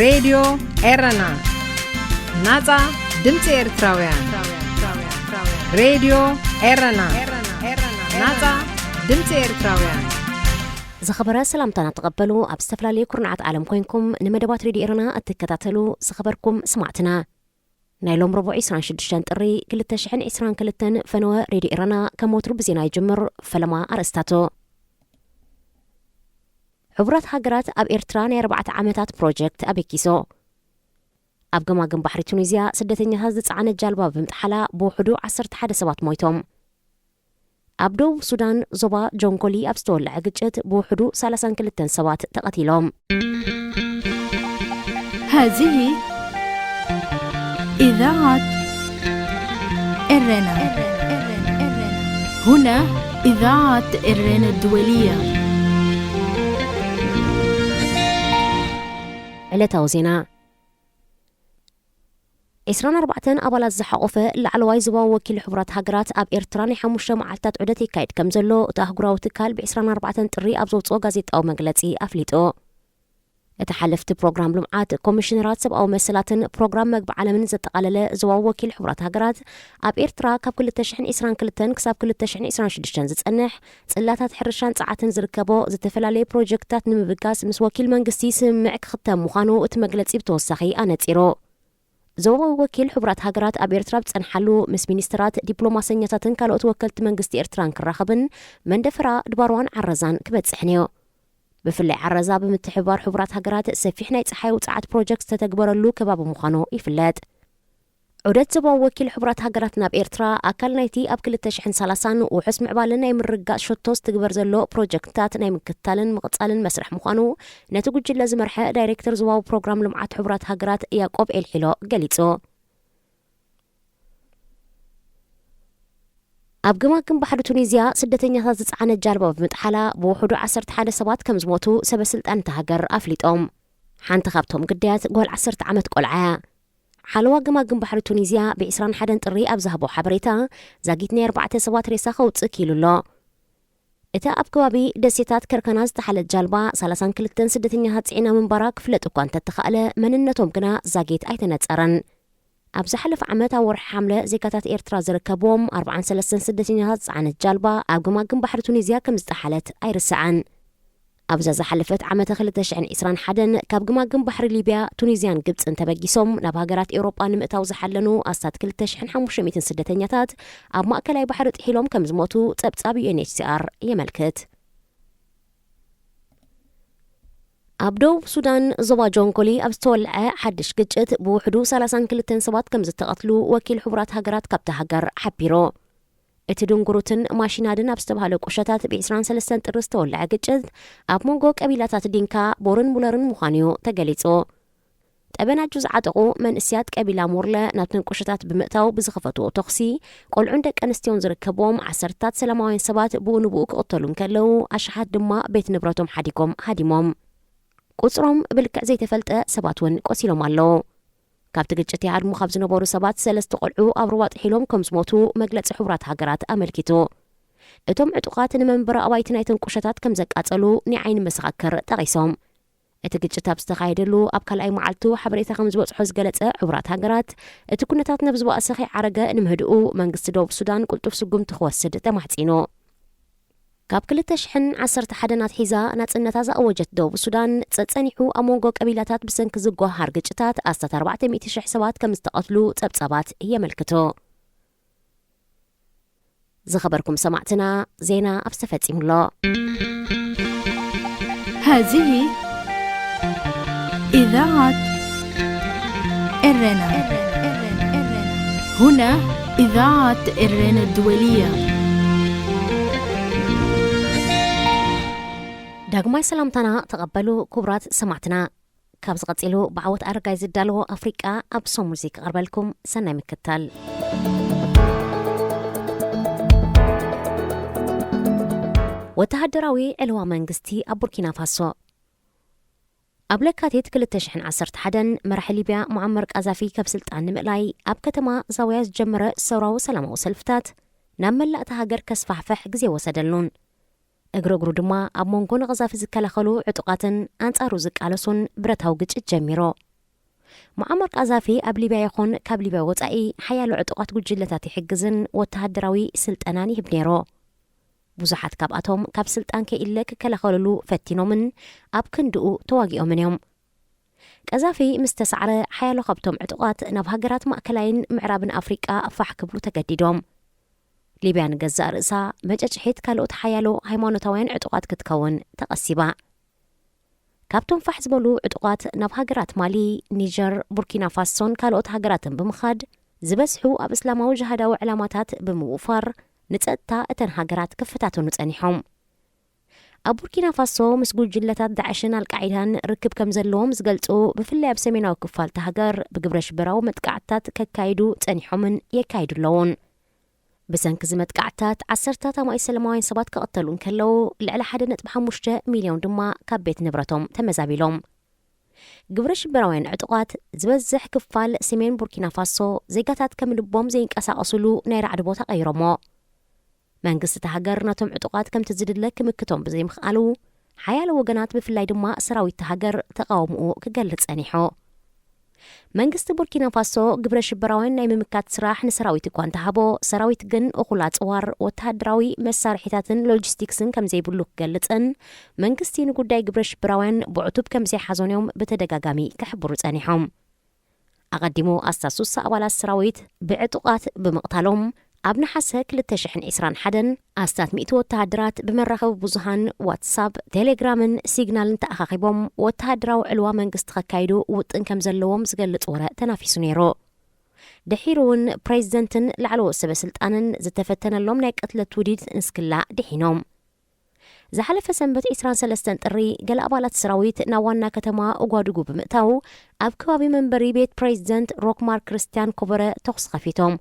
ሬድዮ ኤረና፣ ናጻ ድምጺ ኤርትራውያን። ሬድዮ ኤረና፣ ናጻ ድምጺ ኤርትራውያን። ዝኸበረ ሰላምታና ተቐበሉ። ኣብ ዝተፈላለዩ ኩርናዓት ዓለም ኮይንኩም ንመደባት ሬድዮ ኤረና እትከታተሉ ዝኸበርኩም ስማዕትና፣ ናይ ሎም ረቡዕ ዕስራን ሽዱሽተን ጥሪ ክልተ ሽሕን ዕስራን ክልተን ፈነወ ሬድዮ ኤረና ከም ወትሩ ብዜና ይጅምር። ፈለማ ኣርእስታቱ። ሕቡራት ሃገራት ኣብ ኤርትራ ናይ ኣርባዕተ ዓመታት ፕሮጀክት ኣበጊሶ። ኣብ ገማግም ባሕሪ ቱኒዝያ ስደተኛታት ዝጸዓነት ጃልባ ብምጥሓላ ብውሕዱ ዓሰርተ ሓደ ሰባት ሞይቶም። ኣብ ደቡብ ሱዳን ዞባ ጆንኮሊ ኣብ ዝተወልዐ ግጭት ብውሕዱ ሰላሳን ክልተን ሰባት ተቐቲሎም። هذه إذاعة إرنا. هنا إذاعة إرنا الدولية. ዕለታዊ ዜና። ዕስራን ኣርባዕተን ኣባላት ዝሓቖፈ ላዕለዋይ ዞባዊ ወኪል ሕቡራት ሃገራት ኣብ ኤርትራ ናይ ሓሙሽተ መዓልታት ዑደት ይካየድ ከም ዘሎ እቲ ኣህጉራዊ ትካል ብዕስራን ኣርባዕተን ጥሪ ኣብ ዘውጽኦ ጋዜጣዊ መግለጺ ኣፍሊጡ። እቲ ሓለፍቲ ፕሮግራም ልምዓት፣ ኮሚሽነራት ሰብኣዊ መሰላትን ፕሮግራም መግቢ ዓለምን ዘጠቓለለ ዞባዊ ወኪል ሕቡራት ሃገራት ኣብ ኤርትራ ካብ ክልተ ሽሕን ዕስራን ክልተን ክሳብ ክልተ ሽሕን ዕስራን ሽዱሽተን ዝጸንሕ ጽላታት ሕርሻን ጸዓትን ዝርከቦ ዝተፈላለየ ፕሮጀክትታት ንምብጋስ ምስ ወኪል መንግስቲ ስምምዕ ክኽተም ምዃኑ እቲ መግለጺ ብተወሳኺ ኣነጺሩ። ዞባዊ ወኪል ሕቡራት ሃገራት ኣብ ኤርትራ ኣብ ዝጸንሓሉ ምስ ሚኒስትራት፣ ዲፕሎማሰኛታትን ካልኦት ወከልቲ መንግስቲ ኤርትራን ክራኸብን መንደፈራ፣ ድባርዋን ዓረዛን ክበጽሕን እዩ። ብፍላይ ዓረዛ ብምትሕብባር ሕቡራት ሃገራት ሰፊሕ ናይ ጸሓይ ውጽዓት ፕሮጀክት ዝተተግበረሉ ከባቢ ምዃኑ ይፍለጥ። ዑደት ዞባዊ ወኪል ሕቡራት ሃገራት ናብ ኤርትራ ኣካል ናይቲ ኣብ ክልተ ሽሕን ሰላሳን ውሑስ ምዕባለ ናይ ምርግጋጽ ሸቶ ዝትግበር ዘሎ ፕሮጀክትታት ናይ ምክትታልን ምቕጻልን መስርሕ ምዃኑ ነቲ ጉጅለ ዝመርሐ ዳይሬክተር ዞባዊ ፕሮግራም ልምዓት ሕቡራት ሃገራት ያቆብ ኤልሒሎ ገሊጹ። ኣብ ገማግም ባሕሪ ቱኒዝያ ስደተኛታት ዝጸዓነት ጃልባ ብምጥሓላ ብውሕዱ ዓሰርተ ሓደ ሰባት ከም ዝሞቱ ሰበ ስልጣን እታ ሃገር ኣፍሊጦም። ሓንቲ ካብቶም ግዳያት ጓል ዓሰርተ ዓመት ቆልዓ እያ። ሓለዋ ገማግም ባሕሪ ቱኒዝያ ብዕስራን ሓደን ጥሪ ኣብ ዝሃቦ ሓበሬታ፣ ዛጊት ናይ ኣርባዕተ ሰባት ሬሳ ከውጽእ ክኢሉ ኣሎ። እታ ኣብ ከባቢ ደሴታት ከርከና ዝተሓለት ጃልባ ሰላሳን ክልተን ስደተኛታት ጽዒና ምንባራ ክፍለጥ እኳ እንተተኻእለ፣ መንነቶም ግና ዛጊት ኣይተነጸረን። ኣብ ዝሓለፈ ዓመት ኣብ ወርሒ ሓምለ ዜጋታት ኤርትራ ዝርከብዎም ኣርባዓን ሰለስተን ስደተኛታት ዝጸዓነት ጃልባ ኣብ ገማግም ባሕሪ ቱኒዝያ ከም ዝጠሓለት ኣይርሳዕን። ኣብዛ ዝሓለፈት ዓመተ ክልተ ሽሕን ዕስራን ሓደን ካብ ገማግም ባሕሪ ሊብያ፣ ቱኒዝያን ግብጽን ተበጊሶም ናብ ሃገራት ኤውሮጳ ንምእታው ዝሓለኑ ኣስታት ክልተ ሽሕን ሓሙሽተ ሚእትን ስደተኛታት ኣብ ማእከላይ ባሕሪ ጥሒሎም ከም ዝሞቱ ጸብጻብ ዩ ኤን ኤች ሲ ኣር የመልክት። ኣብ ደቡብ ሱዳን ዞባ ጆንኮሊ ኣብ ዝተወልዐ ሓድሽ ግጭት ብውሕዱ ሰላሳን ክልተን ሰባት ከም ዝተቐትሉ ወኪል ሕቡራት ሃገራት ካብታ ሃገር ሓቢሩ። እቲ ድንጉሩትን ማሺናድን ኣብ ዝተባህለ ቁሸታት ብዕስራን ሰለስተን ጥሪ ዝተወልዐ ግጭት ኣብ መንጎ ቀቢላታት ዲንካ፣ ቦርን ሙለርን ምዃኑ'ዩ ተገሊጹ። ጠበናጁ ዝዓጠቑ መንእስያት ቀቢላ ሙርለ ናብተን ቁሸታት ብምእታው ብዝኸፈትዎ ተኹሲ፣ ቆልዑን ደቂ ኣንስትዮን ዝርከብዎም ዓሰርታት ሰላማውያን ሰባት ብኡ ንብኡ ክቕተሉ እንከለዉ፣ ኣሽሓት ድማ ቤት ንብረቶም ሓዲጎም ሃዲሞም። ቁጽሮም ብልክዕ ዘይተፈልጠ ሰባት እውን ቆሲሎም ኣለዉ። ካብቲ ግጭት ይሃድሙ ካብ ዝነበሩ ሰባት ሰለስተ ቆልዑ ኣብ ሩባ ጥሒሎም ከም ዝሞቱ መግለጺ ሕቡራት ሃገራት ኣመልኪቱ። እቶም ዕጡቓት ንመንበሪ ኣባይቲ ናይተን ቁሸታት ከም ዘቃጸሉ ናይ ዓይኒ መሰኻክር ጠቒሶም። እቲ ግጭት ኣብ ዝተኻየደሉ ኣብ ካልኣይ መዓልቱ ሓበሬታ ከም ዝበጽሖ ዝገለጸ ሕቡራት ሃገራት፣ እቲ ኩነታት ናብ ዝበኣሰ ከይዓረገ ንምህድኡ መንግስቲ ደቡብ ሱዳን ቅልጡፍ ስጉምቲ ክወስድ ተማሕጺኑ። ካብ ክልተ ሽሕን ዓሰርተ ሓደን ኣትሒዛ ናጽነታ ዝኣወጀት ደቡብ ሱዳን፣ ጸጸኒሑ ኣብ መንጎ ቀቢላታት ብሰንኪ ዝጓሃር ግጭታት ኣስታት ኣርባዕተ ሚእቲ ሽሕ ሰባት ከም ዝተቐትሉ ጸብጻባት የመልክቱ። ዝኸበርኩም ሰማዕትና፣ ዜና ኣብዚ ተፈጺሙ ኣሎ። هذه إذاعة إرنا. هنا إذاعة إرنا الدولية. ዳግማይ ሰላምታና ተቐበሉ ክቡራት ሰማዕትና። ካብዚ ቀጺሉ ብዓወት ኣረጋይ ዝዳለዎ ኣፍሪቃ ኣብ ሰሙን እዚ ክቐርበልኩም። ሰናይ ምክታል። ወተሃደራዊ ዕልዋ መንግስቲ ኣብ ቡርኪና ፋሶ። ኣብ ለካቲት ክልተ ሽሕን ዓሰርተ ሓደን መራሒ ሊብያ ሙዓመር ቃዛፊ ካብ ስልጣን ንምእላይ ኣብ ከተማ ዛውያ ዝጀመረ ሰውራዊ ሰላማዊ ሰልፍታት ናብ መላእ እታ ሃገር ከስፋሕፍሕ ግዜ ወሰደሉን። እግሪ እግሩ ድማ ኣብ መንጎ ንቐዛፊ ዝከላኸሉ ዕጡቓትን ኣንጻሩ ዝቃለሱን ብረታዊ ግጭት ጀሚሩ። ሙዓመር ቃዛፊ ኣብ ሊብያ ይኹን ካብ ሊብያ ወጻኢ ሓያሎ ዕጡቓት ጉጅለታት ይሕግዝን ወተሃደራዊ ስልጠናን ይህብ ነይሩ። ብዙሓት ካብኣቶም ካብ ስልጣን ከይእለ ክከላኸልሉ ፈቲኖምን ኣብ ክንድኡ ተዋጊኦምን እዮም። ቀዛፊ ምስ ተሳዕረ፣ ሓያሎ ካብቶም ዕጡቓት ናብ ሃገራት ማእከላይን ምዕራብን ኣፍሪቃ ፋሕ ክብሉ ተገዲዶም። ሊብያ ንገዛእ ርእሳ መጨጭሒት ካልኦት ሓያሎ ሃይማኖታውያን ዕጡቓት ክትከውን ተቐሲባ። ካብቶም ፋሕ ዝበሉ ዕጡቓት ናብ ሃገራት ማሊ፣ ኒጀር፣ ቡርኪና ፋሶን ካልኦት ሃገራትን ብምኻድ፣ ዝበዝሑ ኣብ እስላማዊ ጅሃዳዊ ዕላማታት ብምውፋር ንጸጥታ እተን ሃገራት ክፈታተኑ ጸኒሖም። ኣብ ቡርኪና ፋሶ ምስ ጉጅለታት ዳዕሽን ኣልቃዒዳን ርክብ ከም ዘለዎም ዝገልጹ፣ ብፍላይ ኣብ ሰሜናዊ ክፋል እታ ሃገር ብግብረ ሽበራዊ መጥቃዕትታት ከካይዱ ጸኒሖምን የካይዱ ኣለዉን። ብሰንኪ እዚ መጥቃዕትታት ዓሰርታት ኣማኢት ሰላማውያን ሰባት ክቕተሉ እንከለዉ፣ ልዕሊ ሓደ ነጥቢ ሓሙሽተ ሚልዮን ድማ ካብ ቤት ንብረቶም ተመዛቢሎም። ግብረ ሽበራውያን ዕጡቓት ዝበዝሕ ክፋል ሰሜን ቡርኪና ፋሶ ዜጋታት ከም ልቦም ዘይንቀሳቐስሉ ናይ ራዕዲ ቦታ ቀይሮሞ። መንግስቲ እታ ሃገር ነቶም ዕጡቓት ከምቲ ዝድለ ክምክቶም ብዘይምኽኣሉ፣ ሓያሎ ወገናት ብፍላይ ድማ ሰራዊት እታ ሃገር ተቓውምኡ ክገልጽ ጸኒሑ። መንግስቲ ቡርኪና ፋሶ ግብረ ሽበራውያን ናይ ምምካት ስራሕ ንሰራዊት እኳ እንተሃቦ፣ ሰራዊት ግን እኹል ኣጽዋር፣ ወተሃደራዊ መሳርሒታትን ሎጂስቲክስን ከም ዘይብሉ ክገልጽን መንግስቲ ንጉዳይ ግብረ ሽበራውያን ብዕቱብ ከም ዘይሓዞን እዮም ብተደጋጋሚ ክሕብሩ ጸኒሖም። ኣቐዲሙ ኣስታት ሱሳ ኣባላት ሰራዊት ብዕጡቓት ብምቕታሎም፣ ኣብ ነሓሰ ክልተ ሽሕን ዕስራን ሓደን ኣስታት ሚእቲ ወተሃደራት ብመራኸቢ ብዙሃን ዋትሳፕ፣ ቴሌግራምን ሲግናልን ተኣኻኺቦም ወተሃደራዊ ዕልዋ መንግስቲ ከካይዱ ውጥን ከም ዘለዎም ዝገልጽ ወረ ተናፊሱ ነይሩ። ድሒሩ እውን ፕሬዚደንትን ላዕለዎት ሰበ ስልጣንን ዝተፈተነሎም ናይ ቅትለት ውዲት ንስክላ ድሒኖም። ዝሓለፈ ሰንበት ዕስራን ሰለስተን ጥሪ፣ ገለ ኣባላት ሰራዊት ናብ ዋና ከተማ ኦጓዱጉ ብምእታው፣ ኣብ ከባቢ መንበሪ ቤት ፕሬዚደንት ሮክማር ክርስቲያን ኮበረ ተኹሲ ከፊቶም።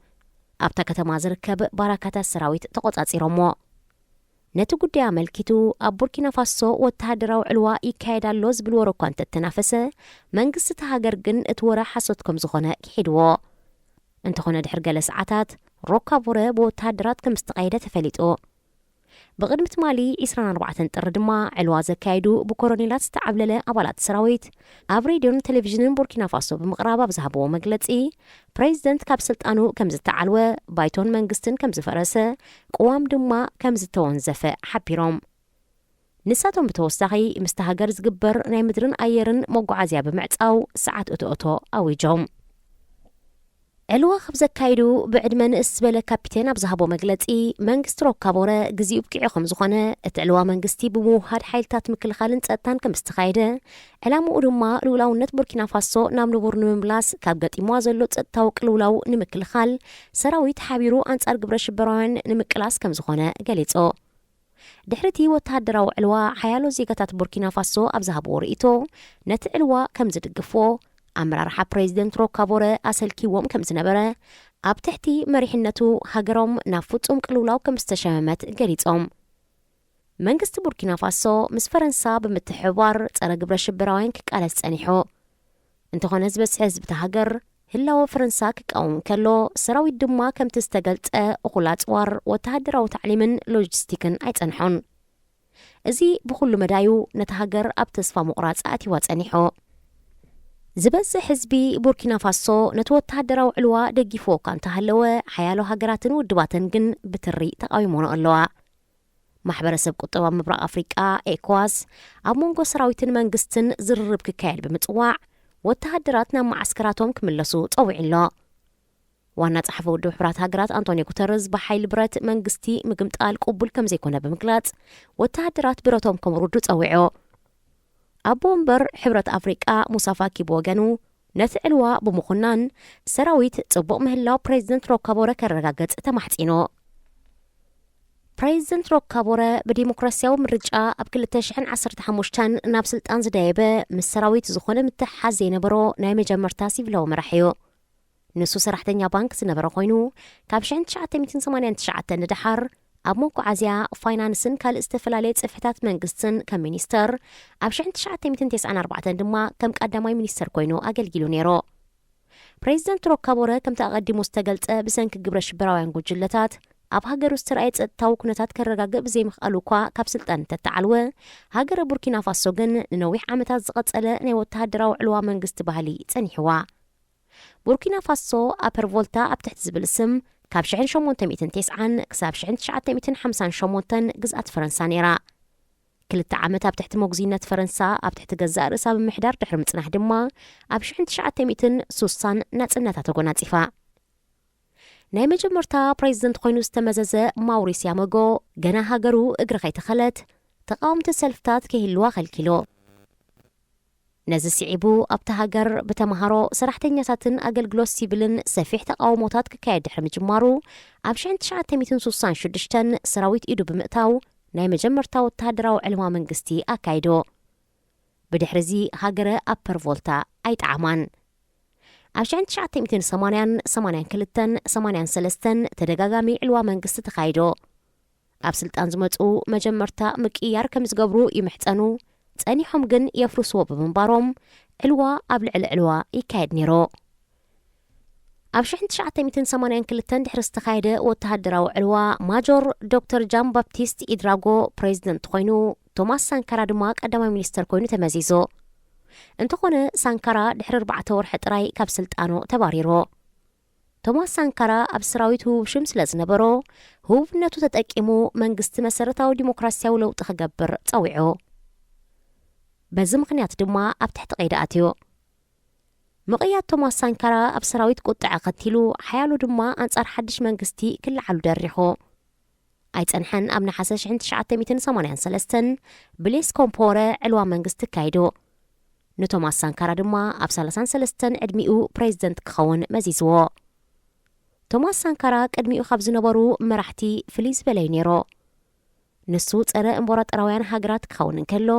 ኣብታ ከተማ ዝርከብ ባራካታት ሰራዊት ተቖጻጺሮሞ። ነቲ ጉዳይ ኣመልኪቱ፣ ኣብ ቡርኪና ፋሶ ወተሃደራዊ ዕልዋ ይካየድ ኣሎ ዝብል ወረ እኳ እንተተናፈሰ፣ መንግስቲ እታ ሃገር ግን እቲ ወረ ሓሶት ከም ዝኾነ ክሒድዎ። እንተኾነ፣ ድሕሪ ገለ ሰዓታት ሮካቦረ ብወተሃደራት ከም ዝተቐየደ ተፈሊጡ። ብቕድሚ ትማሊ ዕስራን ኣርባዕተን ጥሪ ድማ፣ ዕልዋ ዘካየዱ ብኮሮኔላት ዝተዓብለለ ኣባላት ሰራዊት ኣብ ሬድዮን ቴሌቪዥንን ቡርኪና ፋሶ ብምቕራብ ኣብ ዝሃብዎ መግለጺ፣ ፕሬዚደንት ካብ ስልጣኑ ከም ዝተዓልወ፣ ባይቶን መንግስትን ከም ዝፈረሰ፣ ቅዋም ድማ ከም ዝተወንዘፈ ሓቢሮም። ንሳቶም ብተወሳኺ፣ ምስቲ ሃገር ዝግበር ናይ ምድርን ኣየርን መጓዓዝያ ብምዕጻው፣ ሰዓት እቶ እቶ ኣዊጆም። ዕልዋ ካብ ዘካይዱ ብዕድመ ንእስ ዝበለ ካፒቴን ኣብ ዝሃቦ መግለጺ፣ መንግስቲ ሮካቦረ ግዜኡ ብቂዑ ከም ዝኾነ፣ እቲ ዕልዋ መንግስቲ ብምውሃድ ሓይልታት ምክልኻልን ጸጥታን ከም ዝተኻየደ፣ ዕላምኡ ድማ ልኡላውነት ቡርኪና ፋሶ ናብ ንቡር ንምምላስ፣ ካብ ገጢምዋ ዘሎ ጸጥታዊ ቅልውላው ንምክልኻል፣ ሰራዊት ሓቢሩ ኣንጻር ግብረ ሽበራውያን ንምቅላስ ከም ዝኾነ ገሊጹ። ድሕሪ እቲ ወተሃደራዊ ዕልዋ፣ ሓያሎ ዜጋታት ቡርኪና ፋሶ ኣብ ዝሃብዎ ርእይቶ፣ ነቲ ዕልዋ ከም ዝድግፍዎ፣ ኣመራርሓ ፕሬዚደንት ሮካቦረ ኣሰልኪዎም ከም ዝነበረ፣ ኣብ ትሕቲ መሪሕነቱ ሃገሮም ናብ ፍጹም ቅልውላው ከም ዝተሸመመት ገሊጾም። መንግስቲ ቡርኪና ፋሶ ምስ ፈረንሳ ብምትሕብባር ጸረ ግብረ ሽበራውያን ክቃለስ ጸኒሑ። እንተኾነ፣ ዝበዝሐ ህዝቢ እታ ሃገር ህላወ ፈረንሳ ክቃወም እንከሎ፣ ሰራዊት ድማ ከምቲ ዝተገልጸ እኹል ኣጽዋር፣ ወተሃደራዊ ታዕሊምን ሎጂስቲክን ኣይጸንሖን። እዚ ብኹሉ መዳዩ ነታ ሃገር ኣብ ተስፋ ምቑራጽ ኣእትይዋ ጸኒሑ። ዝበዝሕ ህዝቢ ቡርኪና ፋሶ ነቲ ወተሃደራዊ ዕልዋ ደጊፍዎ እኳ እንተሃለወ፣ ሓያሎ ሃገራትን ውድባትን ግን ብትሪ ተቓዊሞንኦ ኣለዋ። ማሕበረሰብ ቁጠባ ምብራቕ ኣፍሪቃ፣ ኤኮዋስ፣ ኣብ መንጎ ሰራዊትን መንግስትን ዝርርብ ክካየድ ብምጽዋዕ፣ ወተሃደራት ናብ መዓስከራቶም ክምለሱ ጸዊዑ ኣሎ። ዋና ጸሓፊ ውድብ ሕቡራት ሃገራት ኣንቶኒዮ ጉተረዝ፣ ብሓይሊ ብረት መንግስቲ ምግምጣል ቅቡል ከም ዘይኮነ ብምግላጽ፣ ወተሃደራት ብረቶም ከምውርዱ ጸዊዑ። ኣቦ ወንበር ሕብረት ኣፍሪቃ ሙሳ ፋኪ ብወገኑ፣ ነቲ ዕልዋ ብምኹናን፣ ሰራዊት ጽቡቕ ምህላው ፕሬዚደንት ሮካቦረ ከረጋግጽ ተማሕጺኑ። ፕሬዚደንት ሮካቦረ ብዲሞክራሲያዊ ምርጫ ኣብ ክልተ ሽሕን ዓሰርተ ሓሙሽተን ናብ ስልጣን ዝደየበ፣ ምስ ሰራዊት ዝኾነ ምትሕሓዝ ዘይነበሮ ናይ መጀመርታ ሲቪላዊ መራሒ እዩ። ንሱ ሰራሕተኛ ባንክ ዝነበረ ኮይኑ፣ ካብ ሽሕን ትሽዓተ ሚእትን ሰማንያን ትሽዓተን ንደሓር ኣብ መጓዓዝያ፣ ፋይናንስን ካልእ ዝተፈላለየ ጽፍሕታት መንግስትን ከም ሚኒስተር፣ ኣብ ሽሕን ትሽዓተ ሚእትን ተስዓን ኣርባዕተን ድማ ከም ቀዳማይ ሚኒስተር ኮይኑ ኣገልጊሉ ነይሩ። ፕሬዚደንት ሮካቦረ፣ ከምቲ ኣቐዲሙ ዝተገልጸ፣ ብሰንኪ ግብረ ሽበራውያን ጉጅለታት ኣብ ሃገሩ ዝተራእየ ጸጥታዊ ኩነታት ከረጋግእ ብዘይምኽኣሉ እኳ ካብ ስልጣን እንተተዓልወ፣ ሃገረ ቡርኪና ፋሶ ግን ንነዊሕ ዓመታት ዝቐጸለ ናይ ወተሃደራዊ ዕልዋ መንግስቲ ባህሊ ጸኒሕዋ። ቡርኪና ፋሶ ኣፐር ቮልታ ኣብ ትሕቲ ዝብል ስም ካብ ሽሕን ሸሞንተ ሚእትን ተስዓን ክሳብ ሽሕን ትሽዓተ ሚእትን ሓምሳን ሸሞንተን ግዝኣት ፈረንሳ ነይራ። ክልተ ዓመት ኣብ ትሕቲ መጉዝይነት ፈረንሳ ኣብ ትሕቲ ገዛእ ርእሳ ብምሕዳር ድሕሪ ምጽናሕ ድማ ኣብ ሽሕን ትሽዓተ ሚእትን ሱሳን ናጽነታ ተጎናጺፋ። ናይ መጀመርታ ፕሬዚደንት ኮይኑ ዝተመዘዘ ማውሪስ ያመጎ ገና ሃገሩ እግሪ ከይተኸለት ተቃወምቲ ሰልፍታት ከይህልዋ ከልኪሉ። ነዚ ስዒቡ ኣብቲ ሃገር ብተምሃሮ፣ ሰራሕተኛታትን ኣገልግሎት ሲቪልን ሰፊሕ ተቃውሞታት ክካየድ ድሕሪ ምጅማሩ ኣብ ሽሕን ትሽዓተ ሚእትን ሱሳን ሽዱሽተን ሰራዊት ኢዱ ብምእታው ናይ መጀመርታ ወተሃደራዊ ዕልዋ መንግስቲ ኣካይዱ። ብድሕሪ እዚ ሃገረ ኣፐር ቮልታ ኣይጠዓማን። ኣብ ሽሕን ትሽዓተ ሚእትን ሰማንያን፣ ሰማንያን ክልተን፣ ሰማንያን ሰለስተን ተደጋጋሚ ዕልዋ መንግስቲ ተኻይዶ። ኣብ ስልጣን ዝመጹ መጀመርታ ምቅይያር ከም ዝገብሩ ይምሕጸኑ፣ ጸኒሖም ግን የፍርስዎ ብምንባሮም ዕልዋ ኣብ ልዕሊ ዕልዋ ይካየድ ነይሩ። ኣብ ሽሕን ትሽዓተ ሚእትን ሰማንያን ክልተን ድሕሪ ዝተኻየደ ወተሃደራዊ ዕልዋ ማጆር ዶክተር ጃን ባፕቲስት ኢድራጎ ፕሬዚደንት ኮይኑ፣ ቶማስ ሳንካራ ድማ ቀዳማይ ሚኒስተር ኮይኑ ተመዚዙ። እንተኾነ ሳንካራ ድሕሪ ኣርባዕተ ወርሒ ጥራይ ካብ ስልጣኑ ተባሪሩ። ቶማስ ሳንካራ ኣብ ሰራዊት ህቡብ ሽም ስለ ዝነበሮ፣ ህቡብነቱ ተጠቂሙ መንግስቲ መሰረታዊ ዲሞክራሲያዊ ለውጢ ክገብር ጸዊዑ። በዚ ምኽንያት ድማ ኣብ ትሕቲ ቀይዲ ኣትዩ። ምቕያድ ቶማስ ሳንካራ ኣብ ሰራዊት ቁጥዐ ከቲሉ፣ ሓያሎ ድማ ኣንጻር ሓድሽ መንግስቲ ክለዓሉ ደሪኹ። ኣይጸንሐን፣ ኣብ ነሓሰ ሽሕን ትሽዓተ ሚእትን ሰማንያን ሰለስተን ብሌስ ኮምፖረ ዕልዋ መንግስቲ ኣካይዱ። ንቶማስ ሳንካራ ድማ ኣብ ሰላሳን ሰለስተን ዕድሚኡ ፕሬዚደንት ክኸውን መዚዝዎ። ቶማስ ሳንካራ ቅድሚኡ ካብ ዝነበሩ መራሕቲ ፍልይ ዝበለ እዩ ነይሩ። ንሱ ጸረ እምቦራጠራውያን ሃገራት ክኸውን እንከሎ፣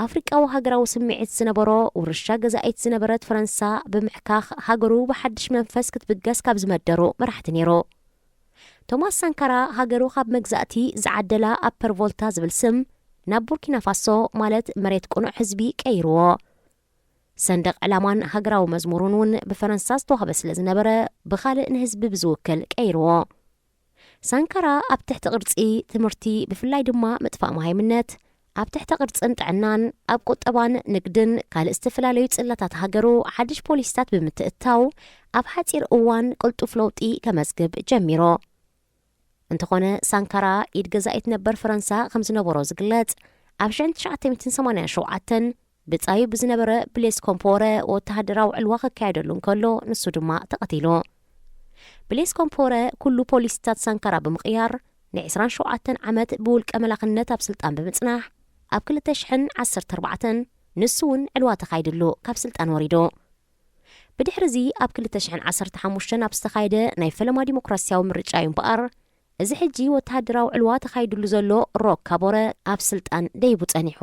ኣፍሪቃዊ ሃገራዊ ስምዒት ዝነበሮ ውርሻ ገዛኢት ዝነበረት ፈረንሳ ብምሕካኽ ሃገሩ ብሓድሽ መንፈስ ክትብገስ ካብ ዝመደሩ መራሕቲ ነይሩ። ቶማስ ሳንካራ ሃገሩ ካብ መግዛእቲ ዝዓደላ ኣፐር ቮልታ ዝብል ስም ናብ ቡርኪና ፋሶ ማለት መሬት ቅኑዕ ህዝቢ ቀይርዎ። ሰንደቕ ዕላማን ሃገራዊ መዝሙሩን እውን ብፈረንሳ ዝተዋህበ ስለ ዝነበረ ብኻልእ ንህዝቢ ብዝውክል ቀይርዎ። ሳንካራ ኣብ ትሕቲ ቅርጺ ትምህርቲ ብፍላይ ድማ ምጥፋእ መሃይምነት፣ ኣብ ትሕቲ ቅርጽን ጥዕናን፣ ኣብ ቁጠባን ንግድን ካልእ ዝተፈላለዩ ጽላታት ሃገሩ ሓድሽ ፖሊሲታት ብምትእትታው ኣብ ሓጺር እዋን ቅልጡፍ ለውጢ ከመዝግብ ጀሚሮ። እንተኾነ ሳንካራ ኢድ ገዛኢት ነበር ፈረንሳ ከም ዝነበሮ ዝግለጽ ኣብ ሽሕን ትሽዓተ ሚእትን ሰማንያን ሸውዓተን ብጻዩ ብዝነበረ ብሌስ ኮምፖረ ወተሃደራዊ ዕልዋ ክካየደሉ እንከሎ ንሱ ድማ ተቐቲሉ። ብሌስ ኮምፖረ ኩሉ ፖሊሲታት ሳንካራ ብምቕያር ን ዕስራን ሸውዓተን ዓመት ብውልቀ መላኽነት ኣብ ስልጣን ብምጽናሕ ኣብ ክልተ ሽሕን ዓሰርተ ኣርባዕተን ንሱ እውን ዕልዋ ተኻይድሉ ካብ ስልጣን ወሪዱ። ብድሕሪ እዚ ኣብ ክልተ ሽሕን ዓሰርተ ሓሙሽተን ኣብ ዝተኻየደ ናይ ፈለማ ዲሞክራሲያዊ ምርጫ እዩ እምበኣር እዚ ሕጂ ወተሃደራዊ ዕልዋ ተኻይድሉ ዘሎ ሮክ ካቦረ ኣብ ስልጣን ደይቡ ጸኒሑ።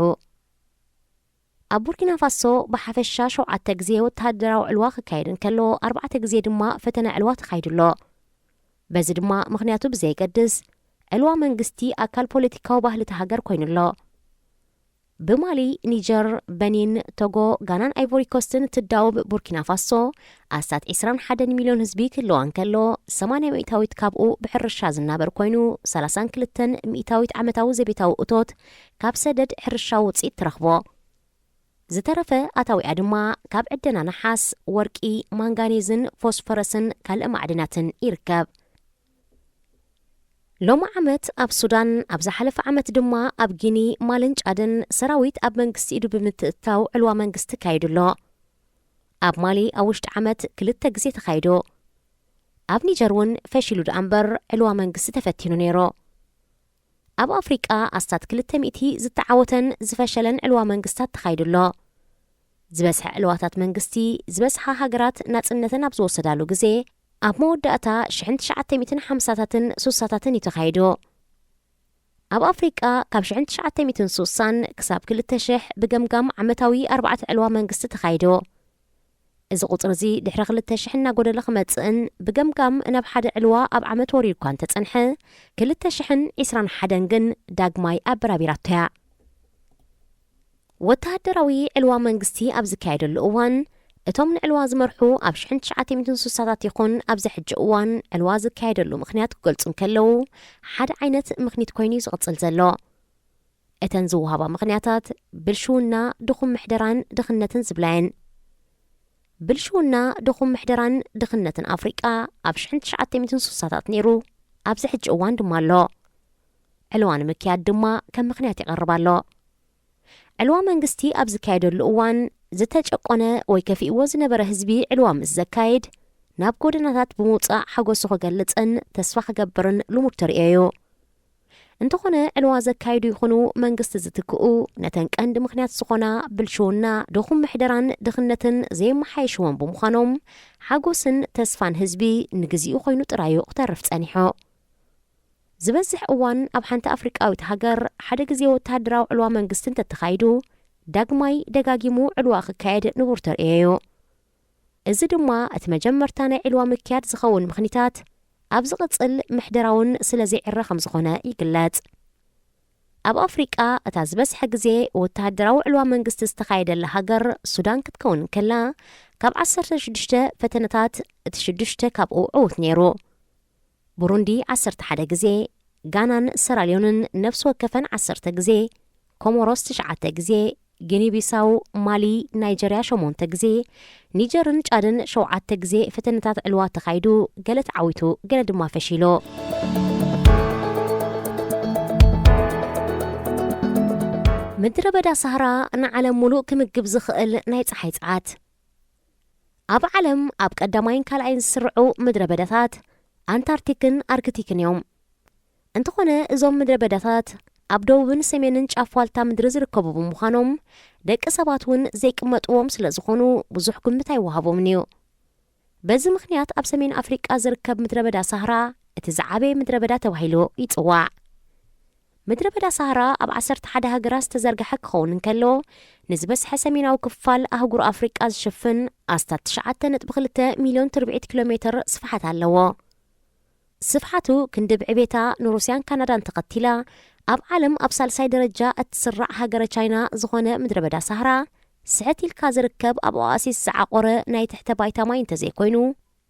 ኣብ ቡርኪና ፋሶ ብሓፈሻ ሸውዓተ ግዜ ወተሃደራዊ ዕልዋ ክካየድ እንከሎ ኣርባዕተ ግዜ ድማ ፈተነ ዕልዋ ተኻይዱ ኣሎ። በዚ ድማ ምኽንያቱ ብዘይገድስ ዕልዋ መንግስቲ ኣካል ፖለቲካዊ ባህሊ እቲ ሃገር ኮይኑ ኣሎ። ብማሊ፣ ኒጀር፣ በኒን፣ ቶጎ፣ ጋናን ኣይቮሪ ኮስትን እትዳወብ ቡርኪና ፋሶ ኣስታት ዕስራን ሓደን ሚልዮን ህዝቢ ክህልዋ እንከሎ ሰማንያ ሚእታዊት ካብኡ ብሕርሻ ዝናበር ኮይኑ ሰላሳን ክልተን ሚእታዊት ዓመታዊ ዘቤታዊ እቶት ካብ ሰደድ ሕርሻዊ ውፅኢት ትረኽቦ። ዝተረፈ ኣታዊኣ ድማ ካብ ዕደና ነሓስ፣ ወርቂ፣ ማንጋኔዝን ፎስፈረስን ካልእ ማዕድናትን ይርከብ። ሎሚ ዓመት ኣብ ሱዳን፣ ኣብ ዝሓለፈ ዓመት ድማ ኣብ ጊኒ፣ ማልን ጫድን ሰራዊት ኣብ መንግስቲ ኢዱ ብምትእትታው ዕልዋ መንግስቲ ካይዱ ኣሎ። ኣብ ማሊ ኣብ ውሽጢ ዓመት ክልተ ግዜ ተኻይዱ። ኣብ ኒጀር እውን ፈሺሉ ደኣ እምበር ዕልዋ መንግስቲ ተፈቲኑ ነይሩ። ኣብ ኣፍሪቃ ኣስታት ክልተ ሚእቲ ዝተዓወተን ዝፈሸለን ዕልዋ መንግስታት ተኻይዱ ኣሎ። ዝበዝሐ ዕልዋታት መንግስቲ ዝበዝሓ ሃገራት ናጽነተን ኣብ ዝወሰዳሉ ግዜ ኣብ መወዳእታ ሽሕን ትሽዓተ ሚእትን ሓምሳታትን ሱሳታትን እዩ ተኻይዱ። ኣብ ኣፍሪቃ ካብ ሽሕን ትሽዓተ ሚእትን ሱሳን ክሳብ ክልተ ሽሕ ብገምጋም ዓመታዊ ኣርባዕተ ዕልዋ መንግስቲ ተኻይዱ። እዚ ቁጽሪ እዚ ድሕሪ ክልተ ሽሕ እናጎደለ ክመጽእን ብገምጋም ናብ ሓደ ዕልዋ ኣብ ዓመት ወሪዱ እኳ እንተጸንሐ፣ ክልተ ሽሕን ዕስራን ሓደን ግን ዳግማይ ኣበራቢራቶ እያ። ወተሃደራዊ ዕልዋ መንግስቲ ኣብ ዝካየደሉ እዋን፣ እቶም ንዕልዋ ዝመርሑ ኣብ ሽሕን ትሽዓተ ሚእትን ሱሳታት ይኹን ኣብዚ ሕጂ እዋን ዕልዋ ዝካየደሉ ምኽንያት ክገልጹ እንከለዉ፣ ሓደ ዓይነት ምኽኒት ኮይኑ እዩ ዝቕጽል ዘሎ። እተን ዝወሃባ ምኽንያታት ብልሽውና፣ ድኹም ምሕደራን ድኽነትን ዝብላ እየን። ብልሽውና፣ ድኹም ምሕደራን ድኽነትን ኣፍሪቃ ኣብ ሽሕን ትሽዓተ ሚእትን ስሳታት ነይሩ፣ ኣብዚ ሕጂ እዋን ድማ ኣሎ። ዕልዋ ንምክያድ ድማ ከም ምኽንያት ይቐርብ ኣሎ። ዕልዋ መንግስቲ ኣብ ዝካየደሉ እዋን፣ ዝተጨቆነ ወይ ከፊእዎ ዝነበረ ህዝቢ ዕልዋ ምስ ዘካየድ፣ ናብ ጎደናታት ብምውጻእ ሓጎሱ ክገልጽን ተስፋ ክገብርን ልሙድ ተርእዮ እዩ። እንተኾነ፣ ዕልዋ ዘካይዱ ይኹኑ መንግስቲ ዝትክኡ፣ ነተን ቀንዲ ምኽንያት ዝኾና ብልሽውና፣ ድኹም ምሕደራን ድኽነትን ዘየመሓየሽዎም ብምዃኖም፣ ሓጎስን ተስፋን ህዝቢ ንግዚኡ ኮይኑ ጥራዩ ክተርፍ ጸኒሑ። ዝበዝሕ እዋን ኣብ ሓንቲ ኣፍሪቃዊት ሃገር ሓደ ግዜ ወተሃደራዊ ዕልዋ መንግስቲ እንተተኻይዱ፣ ዳግማይ ደጋጊሙ ዕልዋ ክካየድ ንቡር ተርእዮ እዩ። እዚ ድማ እቲ መጀመርታ ናይ ዕልዋ ምክያድ ዝኸውን ምኽኒታት፣ ኣብ ዝቕጽል ምሕደራውን ስለ ዘይዕረ ከም ዝኾነ ይግለጽ። ኣብ ኣፍሪቃ እታ ዝበዝሐ ግዜ ወተሃደራዊ ዕልዋ መንግስቲ ዝተኻየደላ ሃገር ሱዳን ክትከውን እንከላ፣ ካብ ዓሰርተ ሽዱሽተ ፈተነታት እቲ ሽዱሽተ ካብኡ ዕዉት ነይሩ። ቡሩንዲ ዓሰርተ ሓደ ግዜ፣ ጋናን ሰራልዮንን ነፍሲ ወከፈን ዓሰርተ ግዜ፣ ኮሞሮስ ትሽዓተ ግዜ፣ ጊኒ ቢሳው፣ ማሊ፣ ናይጀርያ ሸሞንተ ግዜ፣ ኒጀርን ጫድን ሸውዓተ ግዜ ፈተነታት ዕልዋ ተኻይዱ፣ ገለ ተዓዊቱ፣ ገለ ድማ ፈሺሉ። ምድረ በዳ ሳህራ ንዓለም ሙሉእ ክምግብ ዝኽእል ናይ ጸሓይ ጸዓት። ኣብ ዓለም ኣብ ቀዳማይን ካልኣይን ዝስርዑ ምድረ በዳታት ኣንታርክቲክን ኣርክቲክን እዮም። እንተኾነ፣ እዞም ምድረ በዳታት ኣብ ደቡብን ሰሜንን ጫፍ ዋልታ ምድሪ ዝርከቡ ብምዃኖም፣ ደቂ ሰባት እውን ዘይቅመጥዎም ስለ ዝኾኑ ብዙሕ ግምት ኣይወሃቦምን እዩ። በዚ ምኽንያት ኣብ ሰሜን ኣፍሪቃ ዝርከብ ምድረ በዳ ሳህራ እቲ ዝዓበየ ምድረ በዳ ተባሂሉ ይጽዋዕ። ምድረ በዳ ሳህራ ኣብ ዓሰርተ ሓደ ሃገራት ዝተዘርግሐ ክኸውን እንከሎ፣ ንዝበዝሐ ሰሜናዊ ክፋል ኣህጉር ኣፍሪቃ ዝሽፍን ኣስታት ትሽዓተ ነጥቢ ክልተ ሚልዮን ትርብዒት ኪሎ ሜትር ስፍሓት ኣለዎ። ስፍሓቱ ክንዲ ብዕቤታ ንሩስያን ካናዳን ተኸቲላ፣ ኣብ ዓለም ኣብ ሳልሳይ ደረጃ እትስራዕ ሃገረ ቻይና ዝኾነ ምድረ በዳ ሳህራ፣ ስሕት ኢልካ ዝርከብ ኣብ ኦኣሲስ ዝዓቆረ ናይ ትሕተ ባይታ ማይ እንተዘይኮይኑ፣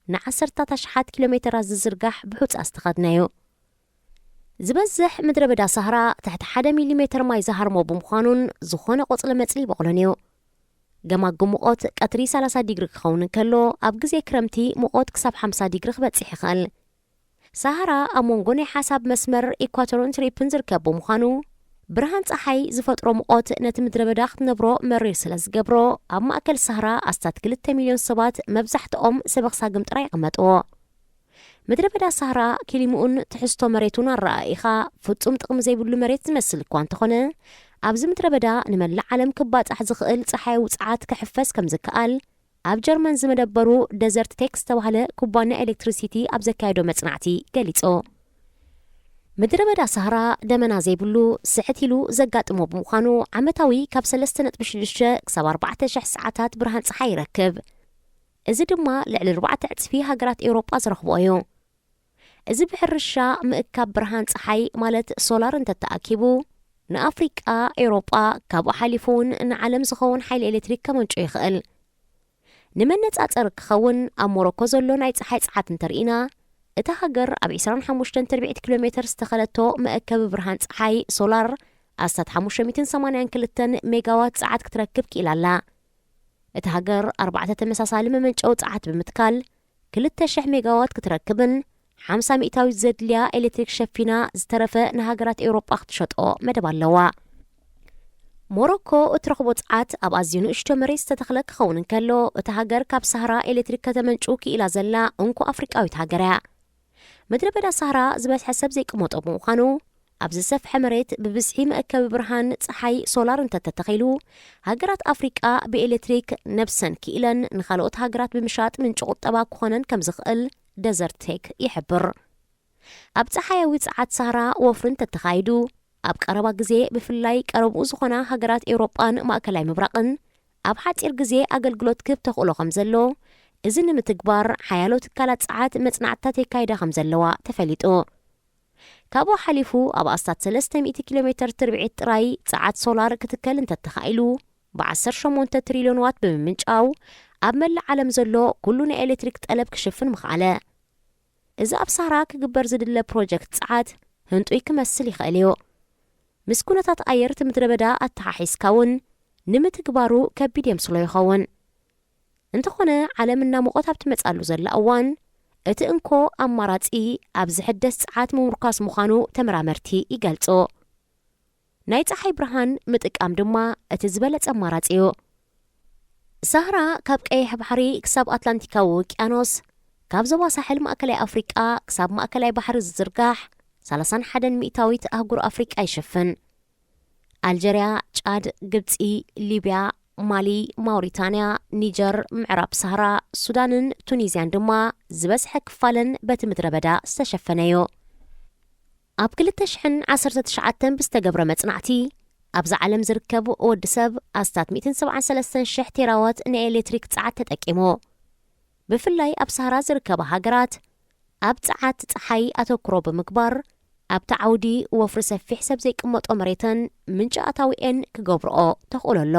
ንዓሰርታት ኣሽሓት ኪሎ ሜተራት ዝዝርጋሕ ብሑጻ ዝተኸድነ እዩ። ዝበዝሕ ምድረ በዳ ሳህራ ትሕቲ ሓደ ሚሊሜተር ማይ ዝሃርሞ ብምዃኑን ዝኾነ ቆጽሊ መጽሊ ይበቑሎን እዩ። ገማግም ሙቐት ቀትሪ ሰላሳ ዲግሪ ክኸውን እንከሎ፣ ኣብ ግዜ ክረምቲ ሙቐት ክሳብ ሓምሳ ዲግሪ ክበጽሕ ይኽእል። ሳሃራ ኣብ መንጎ ናይ ሓሳብ መስመር ኢኳቶርን ትሪፕን ዝርከብ ብምዃኑ፣ ብርሃን ጸሓይ ዝፈጥሮ ሙቐት ነቲ ምድረ በዳ ክትነብሮ መሪር ስለ ዝገብሮ፣ ኣብ ማእከል ሳህራ ኣስታት ክልተ ሚልዮን ሰባት፣ መብዛሕትኦም ሰበኽ ሳግም ጥራይ ይቕመጥዎ። ምድረ በዳ ሳህራ ክሊምኡን ትሕዝቶ መሬቱን ኣረኣኢኻ ፍጹም ጥቕሚ ዘይብሉ መሬት ዝመስል እኳ እንተኾነ፣ ኣብዚ ምድረ በዳ ንመላእ ዓለም ክባጻሕ ዝኽእል ጸሓያዊ ጸዓት ክሕፈስ ከም ዝከኣል፣ ኣብ ጀርመን ዝመደበሩ ደዘርት ቴክ ዝተባህለ ኩባንያ ኤሌክትሪሲቲ ኣብ ዘካየዶ መጽናዕቲ ገሊጹ። ምድረ በዳ ሳህራ ደመና ዘይብሉ፣ ስሕት ኢሉ ዘጋጥሞ ብምዃኑ፣ ዓመታዊ ካብ ሰለስተ ነጥቢ ሽዱሽተ ክሳብ ኣርባዕተ ሽሕ ሰዓታት ብርሃን ጸሓይ ይረክብ። እዚ ድማ ልዕሊ ኣርባዕተ ዕጽፊ ሃገራት ኤውሮጳ ዝረኽብኦ እዩ። እዚ ብሕርሻ ምእካብ ብርሃን ጸሓይ፣ ማለት ሶላር እንተተኣኪቡ፣ ንኣፍሪቃ፣ ኤውሮጳ፣ ካብኡ ሓሊፉ እውን ንዓለም ዝኸውን ሓይሊ ኤሌክትሪክ ከመንጩ ይኽእል። ንመነጻጸሪ ክኸውን፣ ኣብ ሞሮኮ ዘሎ ናይ ጸሓይ ጸዓት እንተርኢና፣ እታ ሃገር ኣብ ዕስራን ሓሙሽተን ትርብዒት ኪሎ ሜተር ዝተኸለቶ መእከቢ ብርሃን ጸሓይ ሶላር ኣስታት ሓሙሽተ ሚእትን ሰማንያን ክልተን ሜጋዋት ጸዓት ክትረክብ ክኢላ ኣላ። እታ ሃገር ኣርባዕተ ተመሳሳሊ መመንጨዊ ጸዓት ብምትካል ክልተ ሽሕ ሜጋዋት ክትረክብን ሓምሳ ሚእታዊት ዘድልያ ኤሌክትሪክ ሸፊና ዝተረፈ ንሃገራት ኤውሮጳ ክትሸጦ መደብ ኣለዋ። ሞሮኮ እትረኽቦ ጸዓት ኣብ ኣዝዩ ንእሽቶ መሬት ዝተተኽለ ክኸውን እንከሎ፣ እታ ሃገር ካብ ሳህራ ኤሌክትሪክ ከተመንጩ ክኢላ ዘላ እንኮ ኣፍሪቃዊት ሃገር እያ። ምድረ በዳ ሳህራ ዝበዝሐ ሰብ ዘይቅመጦ ብምዃኑ፣ ኣብ ዝሰፍሐ መሬት ብብዝሒ መእከቢ ብርሃን ጸሓይ ሶላር እንተተተኺሉ፣ ሃገራት ኣፍሪቃ ብኤሌክትሪክ ነብሰን ክኢለን ንኻልኦት ሃገራት ብምሻጥ ምንጪ ቁጠባ ክኾነን ከም ዝኽእል ደዘርት ቴክ ይሕብር። ኣብ ጸሓያዊ ጸዓት ሳህራ ወፍሪ እንተተኻይዱ፣ ኣብ ቀረባ ግዜ ብፍላይ ቀረብኡ ዝኾና ሃገራት ኤውሮጳን ማእከላይ ምብራቕን ኣብ ሓጺር ግዜ ኣገልግሎት ክህብ ተኽእሎ ከም ዘሎ፣ እዚ ንምትግባር ሓያሎ ትካላት ጸዓት መጽናዕትታት የካይዳ ከም ዘለዋ ተፈሊጡ። ካብኡ ሓሊፉ ኣብ ኣስታት ሰለስተ ሚእቲ ኪሎ ሜተር ትርብዒት ጥራይ ጸዓት ሶላር ክትከል እንተተኻኢሉ፣ ብዓሰርተ ሸሞንተ ትሪልዮን ዋት ብምምንጫው ኣብ መላእ ዓለም ዘሎ ኩሉ ናይ ኤሌክትሪክ ጠለብ ክሽፍን ምኽኣለ። እዚ ኣብ ሳህራ ክግበር ዝድለ ፕሮጀክት ጸዓት ህንጡይ ክመስል ይኽእል እዩ። ምስ ኩነታት ኣየር እቲ ምድረ በዳ ኣተሓሒዝካ እውን ንምትግባሩ ከቢድ የምስሎ ይኸውን። እንተኾነ፣ ዓለም እናሞቐት ኣብ ትመጻሉ ዘላ እዋን፣ እቲ እንኮ ኣማራጺ ኣብ ዝሕደስ ጸዓት ምምርኳስ ምዃኑ ተመራመርቲ ይገልጹ። ናይ ጸሓይ ብርሃን ምጥቃም ድማ እቲ ዝበለጸ ኣማራጺ እዩ። ሳህራ ካብ ቀይሕ ባሕሪ ክሳብ ኣትላንቲካዊ ውቅያኖስ፣ ካብ ዞባ ሳሕል ማእከላይ ኣፍሪቃ ክሳብ ማእከላይ ባሕሪ ዝዝርጋሕ፣ ሰላሳን ሓደን ሚእታዊት ኣህጉር ኣፍሪቃ ይሽፍን። ኣልጀርያ፣ ጫድ፣ ግብጺ፣ ሊብያ፣ ማሊ፣ ማውሪታንያ፣ ኒጀር፣ ምዕራብ ሳህራ፣ ሱዳንን ቱኒዝያን ድማ ዝበዝሐ ክፋለን በቲ ምድረ በዳ ዝተሸፈነ እዩ። ኣብ ክልተ ሽሕን ዓሰርተ ትሽዓተን ብዝተገብረ መጽናዕቲ፣ ኣብዛ ዓለም ዝርከብ ወዲ ሰብ ኣስታት ሚእትን ሰብዓን ሰለስተን ሽሕ ቴራዋት ናይ ኤሌክትሪክ ጸዓት ተጠቂሙ። ብፍላይ ኣብ ሳህራ ዝርከባ ሃገራት፣ ኣብ ጸዓት ጸሓይ ኣተኩሮ ብምግባር፣ ኣብቲ ዓውዲ ወፍሪ ሰፊሕ ሰብ ዘይቅመጦ መሬተን ምንጪ ኣታዊኤን ክገብርኦ ተኽእሎ ኣሎ።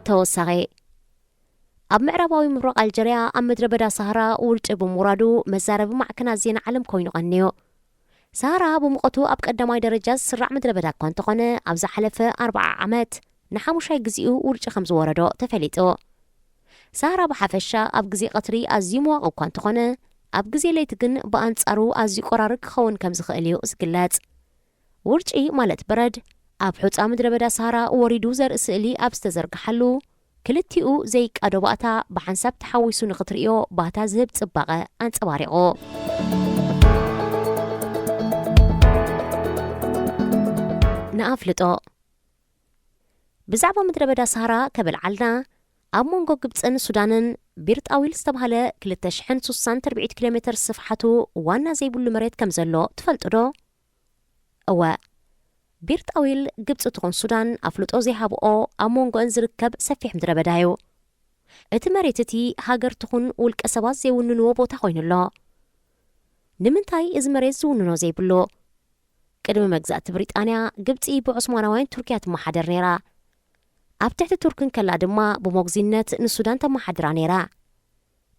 ተወሳኺ፣ ኣብ ምዕራባዊ ምብራቕ ኣልጀርያ ኣብ ምድረ በዳ ሳህራ ውርጪ ብምውራዱ፣ መዛረቢ ማዕከናት ዜና ዓለም ኮይኑ ቀንዩ። ሳህራ ብሙቐቱ ኣብ ቀዳማይ ደረጃ ዝስራዕ ምድረ በዳ እኳ እንተኾነ፣ ኣብ ዝሓለፈ ኣርብዓ ዓመት ንሓሙሻይ ግዜኡ ውርጪ ከም ዝወረዶ ተፈሊጡ። ሳህራ ብሓፈሻ ኣብ ግዜ ቀትሪ ኣዝዩ መዋቕ እኳ እንተኾነ፣ ኣብ ግዜ ለይቲ ግን ብኣንጻሩ ኣዝዩ ቆራሪ ክኸውን ከም ዝኽእል እዩ ዝግለጽ። ውርጪ ማለት በረድ ኣብ ሑጻ ምድረ በዳ ሳህራ ወሪዱ ዘርኢ ስእሊ ኣብ ዝተዘርግሓሉ፣ ክልቲኡ ዘይቃዶ ባእታ ብሓንሳብ ተሓዊሱ ንኽትርእዮ ባህታ ዝህብ ጽባቐ ኣንጸባሪቑ። ንኣፍልጦ። ብዛዕባ ምድረ በዳ ሳህራ ከበልዓልና፣ ኣብ መንጎ ግብጽን ሱዳንን ቢርጣዊል ዝተባህለ ክልተ ሽሕን ሱሳን ትርብዒት ኪሎ ሜተር ስፍሓቱ ዋና ዘይብሉ መሬት ከም ዘሎ ትፈልጡ ዶ? እወ፣ ቢርጣዊል ግብጺ ትኹን ሱዳን ኣፍልጦ ዘይሃብኦ ኣብ መንጎአን ዝርከብ ሰፊሕ ምድረ በዳ እዩ። እቲ መሬት እቲ ሃገር ትኹን ውልቀ ሰባት ዘይውንንዎ ቦታ ኮይኑ ኣሎ። ንምንታይ እዚ መሬት ዝውንኖ ዘይብሉ? ቅድሚ መግዛእቲ ብሪጣንያ፣ ግብጺ ብዑስማናውያን ቱርኪያ ትመሓደር ነይራ። ኣብ ትሕቲ ቱርክ እንከላ ድማ ብመጉዚነት ንሱዳን ተመሓድራ ነይራ።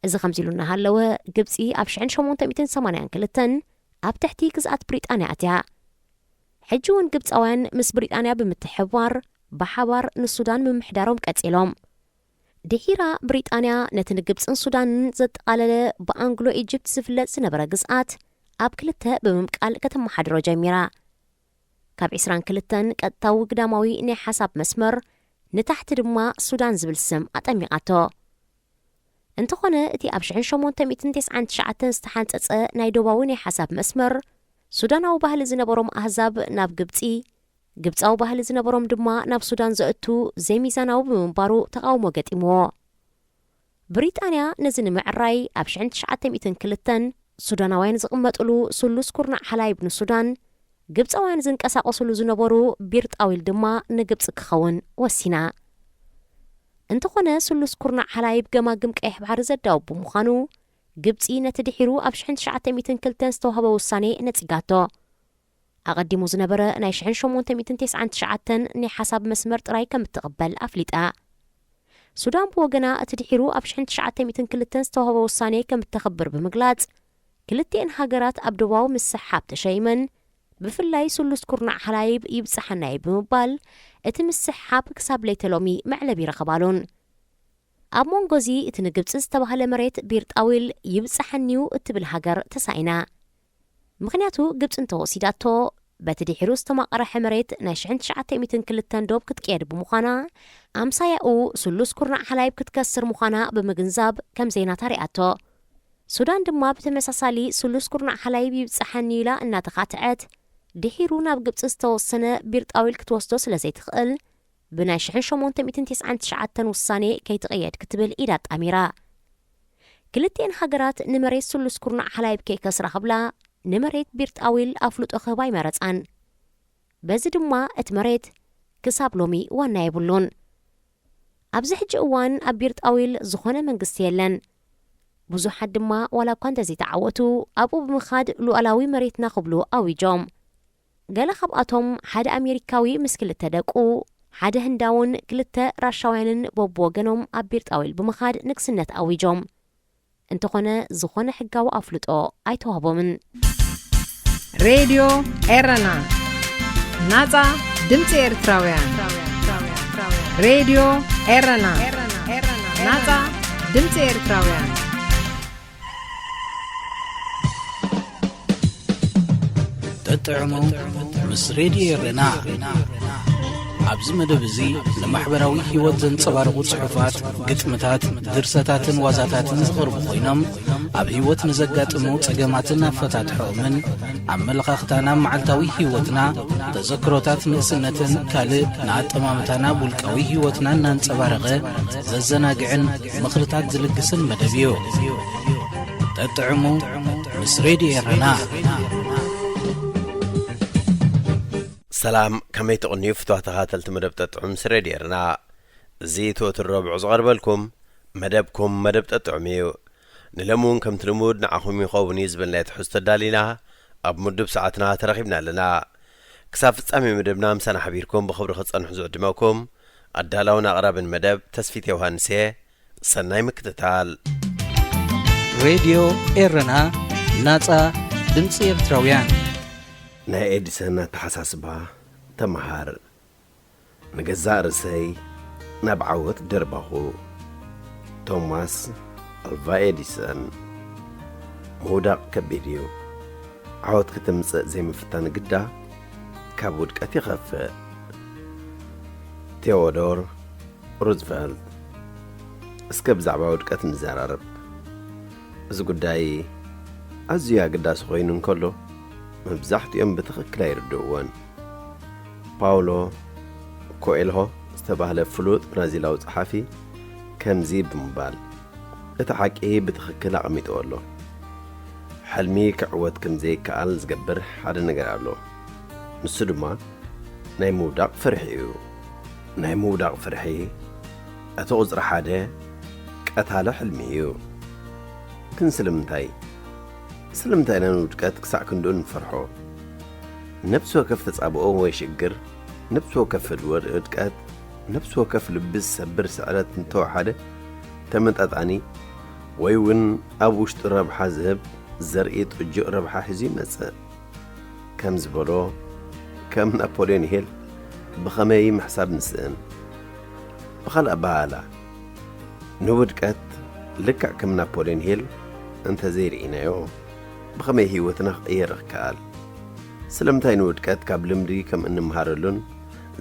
እዚ ከምዚ ኢሉ እናሃለወ፣ ግብጺ ኣብ ሽሕን ሸሞንተ ሚእትን ሰማንያን ክልተን ኣብ ትሕቲ ግዝኣት ብሪጣንያ ኣትያ። ሕጂ እውን ግብጻውያን ምስ ብሪጣንያ ብምትሕብባር ብሓባር ንሱዳን ምምሕዳሮም ቀጺሎም። ድሒራ ብሪጣንያ ነቲ ንግብጽን ሱዳንን ዘጠቓለለ ብኣንግሎ ኢጅፕት ዝፍለጥ ዝነበረ ግዝኣት ኣብ ክልተ ብምምቃል ከተመሓድሮ ጀሚራ። ካብ ዕስራን ክልተን ቀጥታዊ ግዳማዊ ናይ ሓሳብ መስመር ንታሕቲ ድማ ሱዳን ዝብል ስም ኣጠሚቓቶ። እንተኾነ፣ እቲ ኣብ ሽሕን ሸሞንተ ሚእትን ተስዓን ትሽዓተን ዝተሓንጸጸ ናይ ዶባዊ ናይ ሓሳብ መስመር፣ ሱዳናዊ ባህሊ ዝነበሮም ኣህዛብ ናብ ግብጺ፣ ግብጻዊ ባህሊ ዝነበሮም ድማ ናብ ሱዳን ዘእቱ ዘይሚዛናዊ ብምንባሩ ተቓውሞ ገጢምዎ። ብሪጣንያ ነዚ ንምዕራይ ኣብ ሽሕን ትሽዓተ ሚእትን ክልተን ሱዳናውያን ዝቕመጥሉ ስሉስ ኩርናዕ ሓላይብ ንሱዳን፣ ግብጻውያን ዝንቀሳቐስሉ ዝነበሩ ቢርጣዊል ድማ ንግብጺ ክኸውን ወሲና። እንተኾነ፣ ስሉስ ኩርናዕ ሓላይብ ገማግም ቀይሕ ባሕሪ ዘዳውብ ብምዃኑ፣ ግብጺ ነቲ ድሒሩ ኣብ ሽሕን ትሽዓተ ሚእትን ክልተን ዝተዋህበ ውሳኔ ነጺጋቶ። ኣቐዲሙ ዝነበረ ናይ ሽሕን ሸሞንተ ሚእትን ተስዓን ትሽዓተን ናይ ሓሳብ መስመር ጥራይ ከም እትቕበል ኣፍሊጣ። ሱዳን ብወገና፣ እቲ ድሒሩ ኣብ ሽሕን ትሽዓተ ሚእትን ክልተን ዝተዋህበ ውሳኔ ከም እተኽብር ብምግላጽ፣ ክልቲኤን ሃገራት ኣብ ዶባዊ ምስሕሓብ ተሸይመን፣ ብፍላይ ስሉስ ኩርናዕ ሓላይብ ይብጽሓና እዩ ብምባል፣ እቲ ምስሕሓብ ክሳብ ለይተ ሎሚ መዕለቢ ይረኸባሉን። ኣብ መንጎ እዚ፣ እቲ ንግብጺ ዝተባህለ መሬት ቢርጣዊል ይብጽሓኒዩ እትብል ሃገር ተሳኢና። ምኽንያቱ፣ ግብጺ እንተወሲዳቶ፣ በቲ ድሒሩ ዝተማቐረሐ መሬት ናይ ሽሕን ትሽዓተ ሚእትን ክልተን ዶብ ክትቅየድ ብምዃና፣ ኣምሳያኡ ስሉስ ኩርናዕ ሓላይብ ክትከስር ምዃና ብምግንዛብ ከም ዘይናታ ሪኣቶ። ሱዳን ድማ ብተመሳሳሊ ስሉስ ኩርናዕ ሓላይብ ይብጽሓኒ ኢላ እናተኻትዐት፣ ድሒሩ ናብ ግብጺ ዝተወሰነ ቢርጣዊል ክትወስዶ ስለ ዘይትኽእል፣ ብናይ ሽሕን ሸሞንተ ሚእትን ተስዓን ትሽዓተን ውሳኔ ከይትቕየድ ክትብል ኢዳ ኣጣሚራ። ክልቲኤን ሃገራት ንመሬት ስሉስ ኩርናዕ ሓላይብ ከይከስራ ክብላ፣ ንመሬት ቢርጣዊል ኣፍልጦ ክህባ ኣይመረጻን። በዚ ድማ እቲ መሬት ክሳብ ሎሚ ዋና የብሉን። ኣብዚ ሕጂ እዋን ኣብ ቢርጣዊል ዝኾነ መንግስቲ የለን። ብዙሓት ድማ ዋላ እኳ እንተዘይተዓወቱ፣ ኣብኡ ብምኻድ ሉዓላዊ መሬትና ክብሉ ኣዊጆም። ገለ ካብኣቶም ሓደ ኣሜሪካዊ ምስ ክልተ ደቁ፣ ሓደ ህንዳውን ክልተ ራሻውያንን በብወገኖም ኣብ ቢርጣዊል ብምኻድ ንግስነት ኣዊጆም። እንተኾነ፣ ዝኾነ ሕጋዊ ኣፍልጦ ኣይተዋህቦምን። ሬድዮ ኤረና፣ ናጻ ድምጺ ኤርትራውያን። ሬድዮ ኤረና፣ ናጻ ድምጺ ኤርትራውያን። ጥዑሙ ምስ ሬድዮ ኤረና። ኣብዚ መደብ እዚ ንማሕበራዊ ህይወት ዘንጸባርቑ ጽሑፋት፣ ግጥምታት፣ ድርሰታትን ዋዛታትን ዝቐርቡ ኮይኖም፣ ኣብ ህይወት ንዘጋጥሙ ጸገማትን ኣፈታትሖኦምን፣ ኣመለኻኽታና ኣብ መዓልታዊ ህይወትና፣ ተዘክሮታት ንእስነትን ካልእ ንኣጠማምታና ኣብ ውልቃዊ ህይወትና እናንጸባረቐ ዘዘናግዕን ምኽርታት ዝልግስን መደብ እዩ። ጠጥዕሙ ምስ ሬድዮ ኤረና። ሰላም፣ ከመይ ትቕንዩ ፍትዋት ተኸታተልቲ መደብ ጠጥዑም ምስ ሬድዮ ኤረና? እዚ ትወትር ረቡዕ ዝቐርበልኩም መደብኩም መደብ ጠጥዑም እዩ። ንሎሚ እውን ከምቲ ልሙድ ንዓኹም ይኸውን እዩ ዝበልናዮ ትሕዝቶ ኣዳሊና ኣብ ምዱብ ሰዓትና ተረኺብና ኣለና። ክሳብ ፍጻሜ መደብና ምሳና ሓቢርኩም ብኽብሪ ክትጸንሑ ዝዕድመኩም ኣዳላውን ኣቕራብን መደብ ተስፊት ዮሃንስ እየ። ሰናይ ምክትታል። ሬድዮ ኤረና፣ ናጻ ድምጺ ኤርትራውያን። ናይ ኤዲሰን ኣተሓሳስባ ተመሃር። ንገዛእ ርእሰይ ናብ ዓወት ደርባኹ። ቶማስ ኣልቫ ኤዲሰን። ምውዳቕ ከቢድ እዩ። ዓወት ክትምጽእ ዘይምፍታን ግዳ ካብ ውድቀት ይኸፍእ። ቴዎዶር ሩዝቨልት። እስከ ብዛዕባ ውድቀት ንዘራረብ። እዚ ጉዳይ ኣዝዩ ኣገዳሲ ኮይኑ እንከሎ፣ መብዛሕትኦም ብትኽክል ኣይርድእዎን። ፓውሎ ኮኤልሆ ዝተባህለ ፍሉጥ ብራዚላዊ ጸሓፊ ከምዚ ብምባል፣ እቲ ሓቂ ብትኽክል ኣቐሚጥዎ ኣሎ። ሕልሚ ክዕወት ከም ዘይከኣል ዝገብር ሓደ ነገር ኣሎ። ንሱ ድማ ናይ ምውዳቕ ፍርሒ እዩ። ናይ ምውዳቕ ፍርሒ እቲ ቁጽሪ ሓደ ቀታሊ ሕልሚ እዩ። ግን ስለምንታይ? ስለምንታይ ኢና ንውድቀት ክሳዕ ክንድኡ እንፈርሖ? ነፍሲ ወከፍ ተጻብኦ ወይ ሽግር፣ ነፍሲ ወከፍ ውድቀት፣ ነፍሲ ወከፍ ልቢ ዝሰብር ስዕረት እንተወሓደ ተመጣጣኒ ወይ እውን ኣብ ውሽጡ ረብሓ ዝህብ ዘርኢ ጥጁእ ረብሓ ሒዙ ይመጽእ። ከም ዝበሎ፣ ከም ናፖልዮን ሂል ብኸመይ ምሕሳብ ንስእን? ብኻልእ ኣበሃህላ፣ ንውድቀት ልክዕ ከም ናፖልዮን ሂል እንተ ዘይርኢናዮ፣ ብኸመይ ህይወትና ክቕየር ይከኣል? ስለምንታይ ንውድቀት ካብ ልምዲ ከም እንምሃረሉን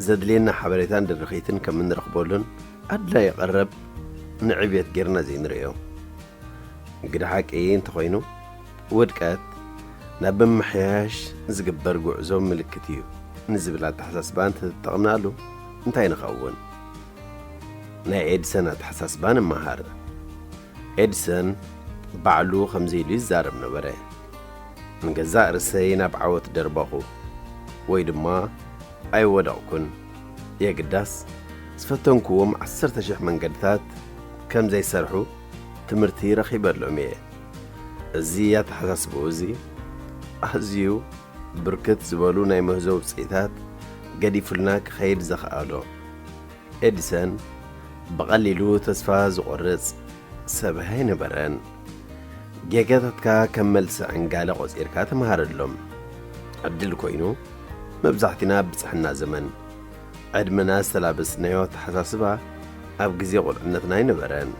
ዘድልየና ሓበሬታን ድርኺትን ከም እንረኽበሉን ኣድላዪ ቀረብ ንዕብየት ጌርና ዘይንርእዮ? ግደ ሓቂ እንተኾይኑ፣ ውድቀት ናብ ምምሕያሽ ዝግበር ጉዕዞ ምልክት እዩ ንዝብል ኣተሓሳስባ እንተተጠቕምናሉ እንታይ ንኸውን? ናይ ኤድሰን ኣተሓሳስባ ንመሃር። ኤድሰን ባዕሉ ከምዚ ኢሉ ይዛረብ ነበረ፣ "ንገዛእ ርእሰይ ናብ ዓወት ደርበኹ ወይ ድማ ኣይወደቕኩን። የግዳስ ዝፈተንክዎም ዓሰርተ ሽሕ መንገድታት ከም ዘይሰርሑ ትምህርቲ ረኺበሎም እየ።" እዚ ኣተሓሳስባኡ እዚ ኣዝዩ ብርክት ዝበሉ ናይ ምህዞ ውጽኢታት ገዲፉልና ክኸይድ ዘኽኣሎ። ኤዲሰን ብቐሊሉ ተስፋ ዝቖርጽ ሰብ ኣይነበረን። ጌጋታትካ ከም መልሲ ዕንጋለ ቆጺርካ ተመሃረሎም። ዕድል ኮይኑ፣ መብዛሕትና ኣብ ብጽሕና ዘመን ዕድመና ዝተላበስናዮ ኣተሓሳስባ ኣብ ግዜ ቁልዕነትና ኣይነበረን።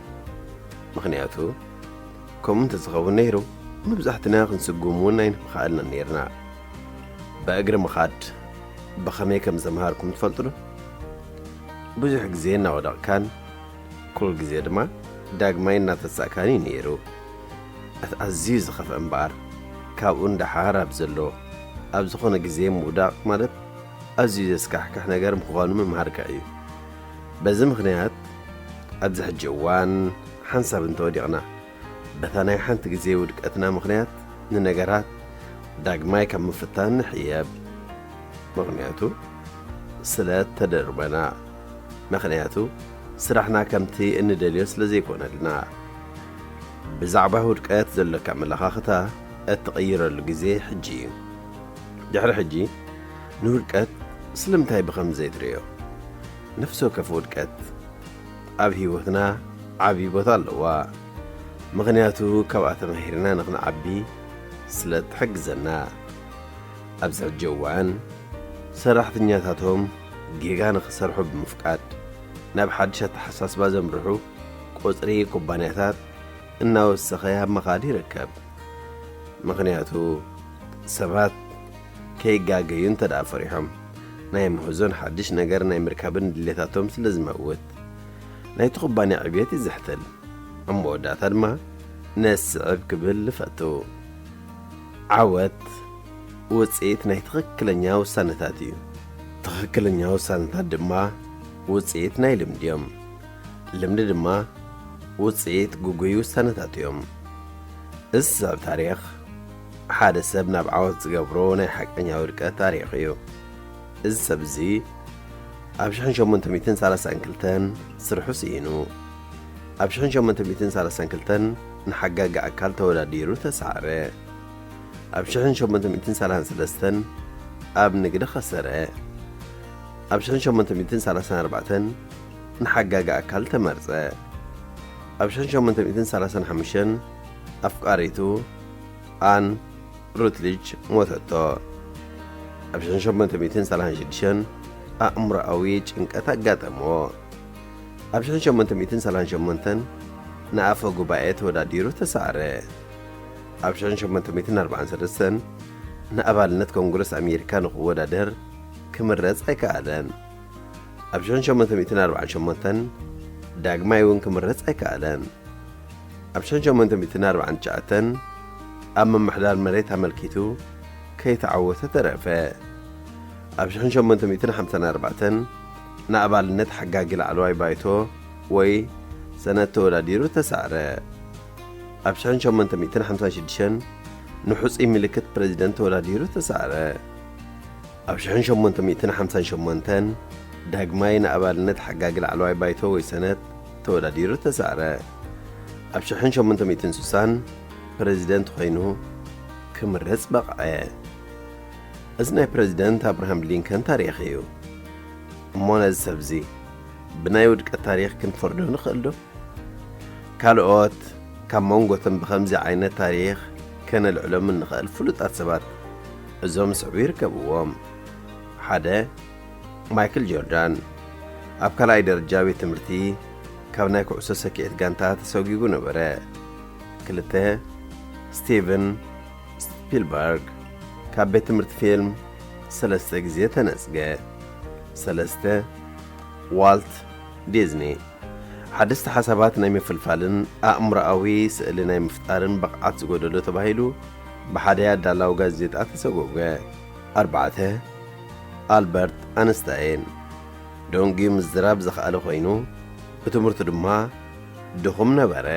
ምኽንያቱ፣ ከምኡ እንተዝኸውን ነይሩ፣ መብዛሕትና ክንስጉም እውን ኣይምኸኣልናን ነይርና። ብእግሪ ምኻድ ብኸመይ ከም ዝተምሃርኩም ትፈልጡ ዶ? ብዙሕ ግዜ እናወደቕካን ኩሉ ግዜ ድማ ዳግማይ እናተንሳእካን እዩ ነይሩ። እቲ ኣዝዩ ዝኸፍአ እምበኣር፣ ካብኡ ንደሓር ኣብ ዘሎ፣ ኣብ ዝኾነ ግዜ ምውዳቕ ማለት ኣዝዩ ዘስካሕክሕ ነገር ምዃኑ ምምሃርካ እዩ። በዚ ምኽንያት፣ ኣብዚ ሕጂ እዋን ሓንሳብ እንተወዲቕና፣ በታ ናይ ሓንቲ ግዜ ውድቀትና ምኽንያት ንነገራት ዳግማይ ካብ ምፍታን ንሕየብ። ምኽንያቱ ስለ እተደርበና። ምኽንያቱ ስራሕና ከምቲ እንደልዮ ስለ ዘይኮነልና። ብዛዕባ ውድቀት ዘሎካ ኣመለኻኽታ እትቕይረሉ ግዜ ሕጂ እዩ። ድሕሪ ሕጂ ንውድቀት ስለምንታይ ብኸምዚ ዘይትርእዮ? ነፍሲ ወከፍ ውድቀት ኣብ ህይወትና ዓቢ ቦታ ኣለዋ። ምኽንያቱ ካብኣ ተማሂርና ንኽንዓቢ ስለ እትሕግዘና። ኣብዚ ሕጂ እዋን ሰራሕተኛታቶም ጌጋ ንኽሰርሑ ብምፍቃድ፣ ናብ ሓድሽ ኣተሓሳስባ ዘምርሑ ቁጽሪ ኩባንያታት እናወሰኸ ኣብ ምኻድ ይርከብ። ምኽንያቱ ሰባት ከይጋገዩ እንተ ደኣ ፈሪሖም ናይ ምህዞን ሓድሽ ነገር ናይ ምርካብን ድሌታቶም ስለ ዝመውት ናይቲ ኩባንያ ዕብየት ይዝሕትል። ኣብ መወዳእታ ድማ ነስዕብ ክብል ንፈቱ። ዓወት ውጽኢት ናይ ትኽክለኛ ውሳነታት እዩ። ትኽክለኛ ውሳነታት ድማ ውጽኢት ናይ ልምዲ እዮም። ልምዲ ድማ ውጽኢት ግጉይ ውሳነታት እዮም። እዚ ሰብ ታሪኽ ሓደ ሰብ ናብ ዓወት ዝገብሮ ናይ ሓቀኛ ውድቀት ታሪኽ እዩ። እዚ ሰብ እዚ ኣብ ሽሕን ሸሞንተ ሚእትን ሰላሳን ክልተን ስርሑ ስኢኑ። ኣብ ሽሕን ሸሞንተ ሚእትን ሰላሳን ክልተን ንሓጋጊ ኣካል ተወዳዲሩ ተሳዕረ። ኣብ ሽሕን ሸሞንተ ሚእትን ሰላሳን ሰለስተን ኣብ ንግዲ ኸሰረ። ኣብ ሽሕን ሸሞንተ ሚእትን ሰላሳን ኣርባዕተን ንሓጋጊ ኣካል ተመርጸ። ኣብ ሽሕን ሸሞንተ ሚእትን ሰላሳን ሓሙሽተን ኣፍቃሪቱ ኣን ሩትሊጅ ሞተቶ። ኣብ ሽሕን ሸሞንተ ሚእትን ሰላሳን ሽዱሽተን ኣእምሮኣዊ ጭንቀት ኣጋጠምዎ። ኣብ ሽሕን ሸሞንተ ሚእትን ሰላሳን ሸሞንተን ንኣፈ ጉባኤ ተወዳዲሩ ተሳዕረ። ኣብ ሽሕን ሸሞንተ ሚእትን ኣርባዓን ሰለስተን ንኣባልነት ኮንግረስ ኣሜሪካ ንኽወዳደር ክምረጽ ኣይከኣለን። ኣብ ሽሕን ሸሞንተ ሚእትን ኣርባዓን ሸሞንተን ዳግማይ እውን ክምረጽ ኣይከኣለን። ኣብ ሽሕን ሸሞንተ ሚእትን ኣርባዓን ትሽዓተን ኣብ ምምሕዳር መሬት ኣመልኪቱ ከይተዓወተ ተረፈ። ኣብ ሽሕን ሸሞንተ ሚእትን ሓምሳን ኣርባዕተን ንኣባልነት ሓጋጊ ላዕለዋይ ባይቶ ወይ ሰነት ተወዳዲሩ ተሳዕረ። ኣብ ሽሕን ሸሞንተ ሚእትን ሓምሳን ሽዱሽተን ንሑጹይ ምልክት ፕረዚደንት ተወዳዲሩ ተሳዕረ። ኣብ ሽሕን ሸሞንተ ሚእትን ሓምሳን ሸሞንተን ዳግማይ ንኣባልነት ሓጋጊ ላዕለዋይ ባይቶ ወይ ሰነት ተወዳዲሩ ተሳዕረ። ኣብ ሽሕን ሸሞንተ ሚእትን ስሳን ፕረዚደንት ኮይኑ ክምረጽ በቕዐ። እዚ ናይ ፕረዚደንት ኣብርሃም ሊንከን ታሪኽ እዩ። እሞ ነዚ ሰብዚ ብናይ ውድቀት ታሪኽ ክንፈርዶ ንኽእል ዶ? ካልኦት ካብ መንጎቶም ብኸምዚ ዓይነት ታሪኽ ከነልዕሎም እንኽእል ፍሉጣት ሰባት እዞም ዝስዕቡ ይርከብዎም። ሓደ፣ ማይክል ጆርዳን ኣብ ካልኣይ ደረጃ ቤት ትምህርቲ ካብ ናይ ኩዕሶ ሰኪዔት ጋንታ ተሰጒጉ ነበረ። ክልተ፣ ስቲቨን ስፒልበርግ ካብ ቤት ትምህርቲ ፊልም ሰለስተ ግዜ ተነጽገ። ሰለስተ፣ ዋልት ዲዝኒ ሓደስቲ ሓሳባት ናይ ምፍልፋልን ኣእምሮኣዊ ስእሊ ናይ ምፍጣርን ብቕዓት ዝጎደሎ ተባሂሉ ብሓደ ኣዳላዊ ጋዜጣ ተሰጎገ። ኣርባዕተ፣ ኣልበርት ኣንስታይን ደንጉዩ ምዝራብ ዝኸኣለ ኮይኑ ብትምህርቱ ድማ ድኹም ነበረ።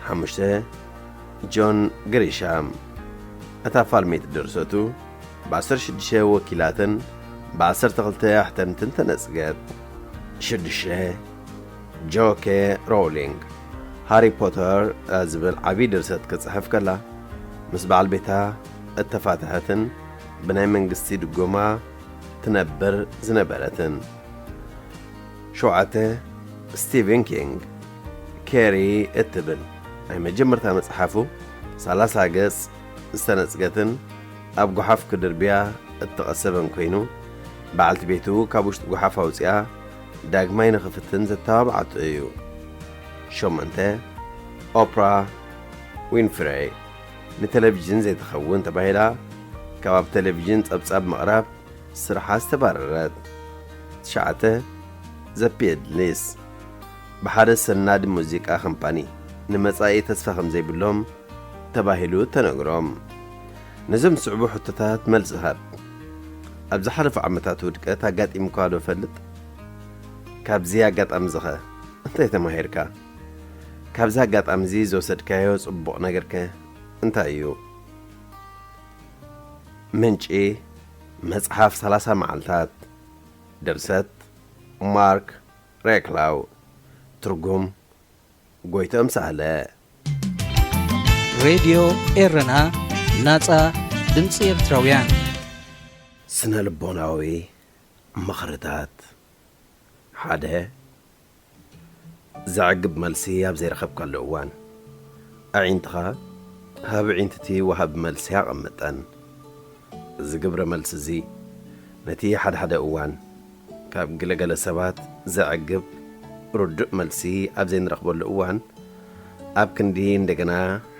ሓሙሽተ፣ ጆን ግሪሻም እታ ፋልመይቲ ድርሰቱ ብ ዓሰርተ ሽዱሽተ ወኪላትን ብ ዓሰርተ ክልተ ኣሕተምትን ተነጽገት። ሽዱሽተ፣ ጆ ኬ ሮውሊንግ ሃሪ ፖተር ዝብል ዓብዪ ድርሰት ክትጽሕፍ ከላ ምስ በዓል ቤታ እተፋትሐትን ብናይ መንግስቲ ድጎማ ትነብር ዝነበረትን። ሸውዓተ፣ ስቲቨን ኪንግ ኬሪ እትብል ናይ መጀመርታ መጽሓፉ ሰላሳ ገጽ ዝተነጽገትን ኣብ ጓሓፍ ክድርብያ እተቐሰበን ኮይኑ በዓልቲ ቤቱ ካብ ውሽጢ ጓሓፍ ኣውጺኣ ዳግማይ ንኽፍትን ዘተባብዓቶ እዩ። ሸሞንተ፣ ኦፕራ ዊንፍሬይ ንቴሌቪዥን ዘይትኸውን ተባሂላ ካብ ኣብ ቴሌቪዥን ጸብጻብ ምቕራብ ስርሓ ዝተባረረት። ትሽዓተ፣ ዘ ፒድሊስ ብሓደ ሰናዲ ሙዚቃ ከምፓኒ ንመጻኢ ተስፋ ከም ዘይብሎም ተባሂሉ ተነግሮም። ነዞም ዝስዕቡ ሕቶታት መልሲ ሃብ። ኣብ ዝሓለፉ ዓመታት ውድቀት ኣጋጢምካ ዶ ፈልጥ? ካብዚ ኣጋጣሚ ዝኸ እንታይ ተማሂርካ? ካብዚ ኣጋጣሚ እዚ ዝወሰድካዮ ጽቡቕ ነገርከ እንታይ እዩ? ምንጪ መጽሓፍ ሰላሳ መዓልታት፣ ድርሰት ማርክ ሬክላው፣ ትርጉም ጎይትኦም ሳህለ። ሬድዮ ኤረና፣ ናጻ ድምጺ ኤርትራውያን። ስነ ልቦናዊ ምኽርታት። ሓደ፣ ዘዕግብ መልሲ ኣብ ዘይረኸብካሉ እዋን፣ ኣዒንትኻ ኣብ ኣዒንቲ እቲ ወሃቢ መልሲ ኣቐምጠን። እዚ ግብረ መልሲ እዚ ነቲ ሓደ ሓደ እዋን ካብ ገለገለ ሰባት ዘዕግብ ርዱእ መልሲ ኣብ ዘይንረኽበሉ እዋን፣ ኣብ ክንዲ እንደገና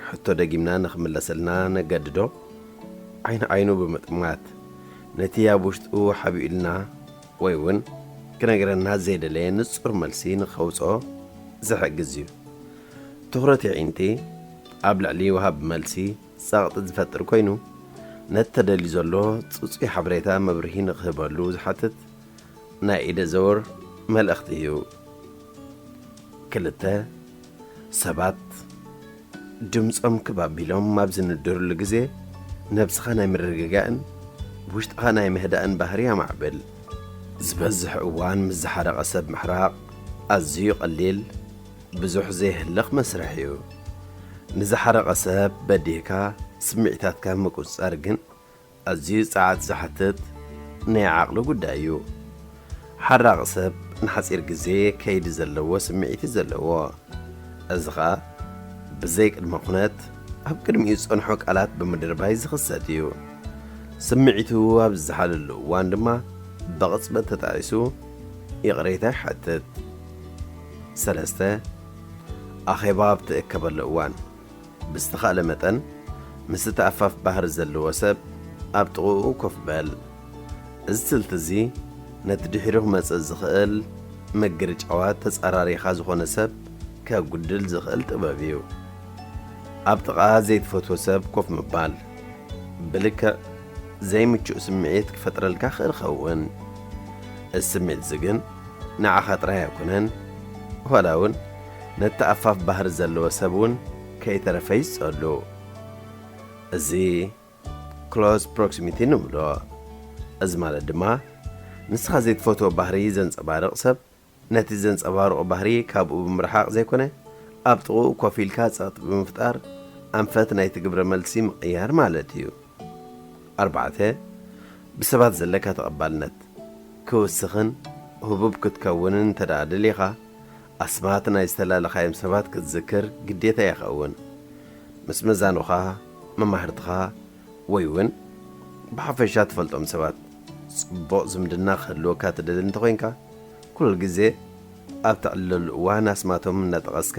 ሕቶ ደጊምና ንኽምለሰልና ነገድዶ፣ ዓይኒ ዓይኑ ብምጥማት፣ ነቲ ኣብ ውሽጡ ሓቢኡልና ወይ እውን ክነግረና ዘይደለየ ንጹር መልሲ ንኸውጽኦ ዝሕግዝ እዩ። ትኹረት የዒንቲ ኣብ ልዕሊ ወሃቢ መልሲ ጸቕጢ ዝፈጥር ኮይኑ፣ ነቲ ተደልዩ ዘሎ ጽጹይ ሓበሬታ መብርሂ ንኽህበሉ ዝሓትት ናይ ኢደ ዘወር መልእኽቲ እዩ። ክልተ፣ ሰባት ድምጾም ክብ ኣቢሎም ኣብ ዝንድርሉ ግዜ፣ ነብስኻ ናይ ምርግጋእን ውሽጥኻ ናይ ምህዳእን ባህሪ ኣማዕብል። ዝበዝሕ እዋን ምስ ዝሓረቐ ሰብ ምሕራቕ ኣዝዩ ቀሊል፣ ብዙሕ ዘይህልኽ መስርሕ እዩ። ንዝሓረቐ ሰብ በዲህካ ስምዒታትካ ምቁጽጻር ግን ኣዝዩ ጸዓት ዝሓትት ናይ ዓቕሊ ጉዳይ እዩ። ሓራቕ ሰብ ንሓጺር ግዜ ከይዲ ዘለዎ ስምዒት እዩ ዘለዎ። እዚ ኸኣ ብዘይ ቅድመ ኩነት ኣብ ቅድሚኡ ዝጸንሖ ቃላት ብምድርባይ ዝኽሰት እዩ። ስምዒቱ ኣብ ዝዘሓለሉ እዋን ድማ ብቕጽበት ተጣዒሱ ይቕሬታ ይሓትት። ሰለስተ፣ ኣኼባ ኣብ ትእከበሉ እዋን ብዝተኻእለ መጠን ምስ ተኣፋፍ ባህሪ ዘለዎ ሰብ ኣብ ጥቕኡ ኮፍ በል። እዚ ስልቲ እዚ ነቲ ድሒሩ ክመጽእ ዝኽእል ምግርጫዋት ተጻራሪኻ ዝኾነ ሰብ ከጉድል ዝኽእል ጥበብ እዩ። ኣብ ጥቓ ዘይትፈትዎ ሰብ ኮፍ ምባል ብልክዕ ዘይምቹእ ስምዒት ክፈጥረልካ ክእል ኸውን። እዚ ስምዒት እዚ ግን ንዓኻ ጥራይ ኣይኮነን፣ ዋላ እውን ነቲ ኣፋፍ ባህሪ ዘለዎ ሰብ እውን ከይተረፈ ይስጸሉ። እዚ ክሎዝ ፕሮክሲሚቲ ንብሎ። እዚ ማለት ድማ ንስኻ ዘይትፈትዎ ባህሪ ዘንጸባርቕ ሰብ ነቲ ዘንጸባርቑ ባህሪ ካብኡ ብምርሓቕ ዘይኮነ ኣብ ጥቕኡ ኮፍ ኢልካ ጸቕጢ ብምፍጣር ኣንፈት ናይቲ ግብረ መልሲ ምቕያር ማለት እዩ። ኣርባዕተ፣ ብሰባት ዘለካ ተቐባልነት ክውስኽን ህቡብ ክትከውንን እንተ ደኣ ደሊኻ፣ ኣስማት ናይ ዝተላለኻዮም ሰባት ክትዝክር ግዴታ ይኸውን። ምስ መዛኑኻ፣ መማህርትኻ፣ ወይ እውን ብሓፈሻ ትፈልጦም ሰባት ጽቡቕ ዝምድና ክህልወካ ትደሊ እንተኾይንካ፣ ኩሉ ግዜ ኣብ ተዕልለሉ እዋን ኣስማቶም እናጠቐስካ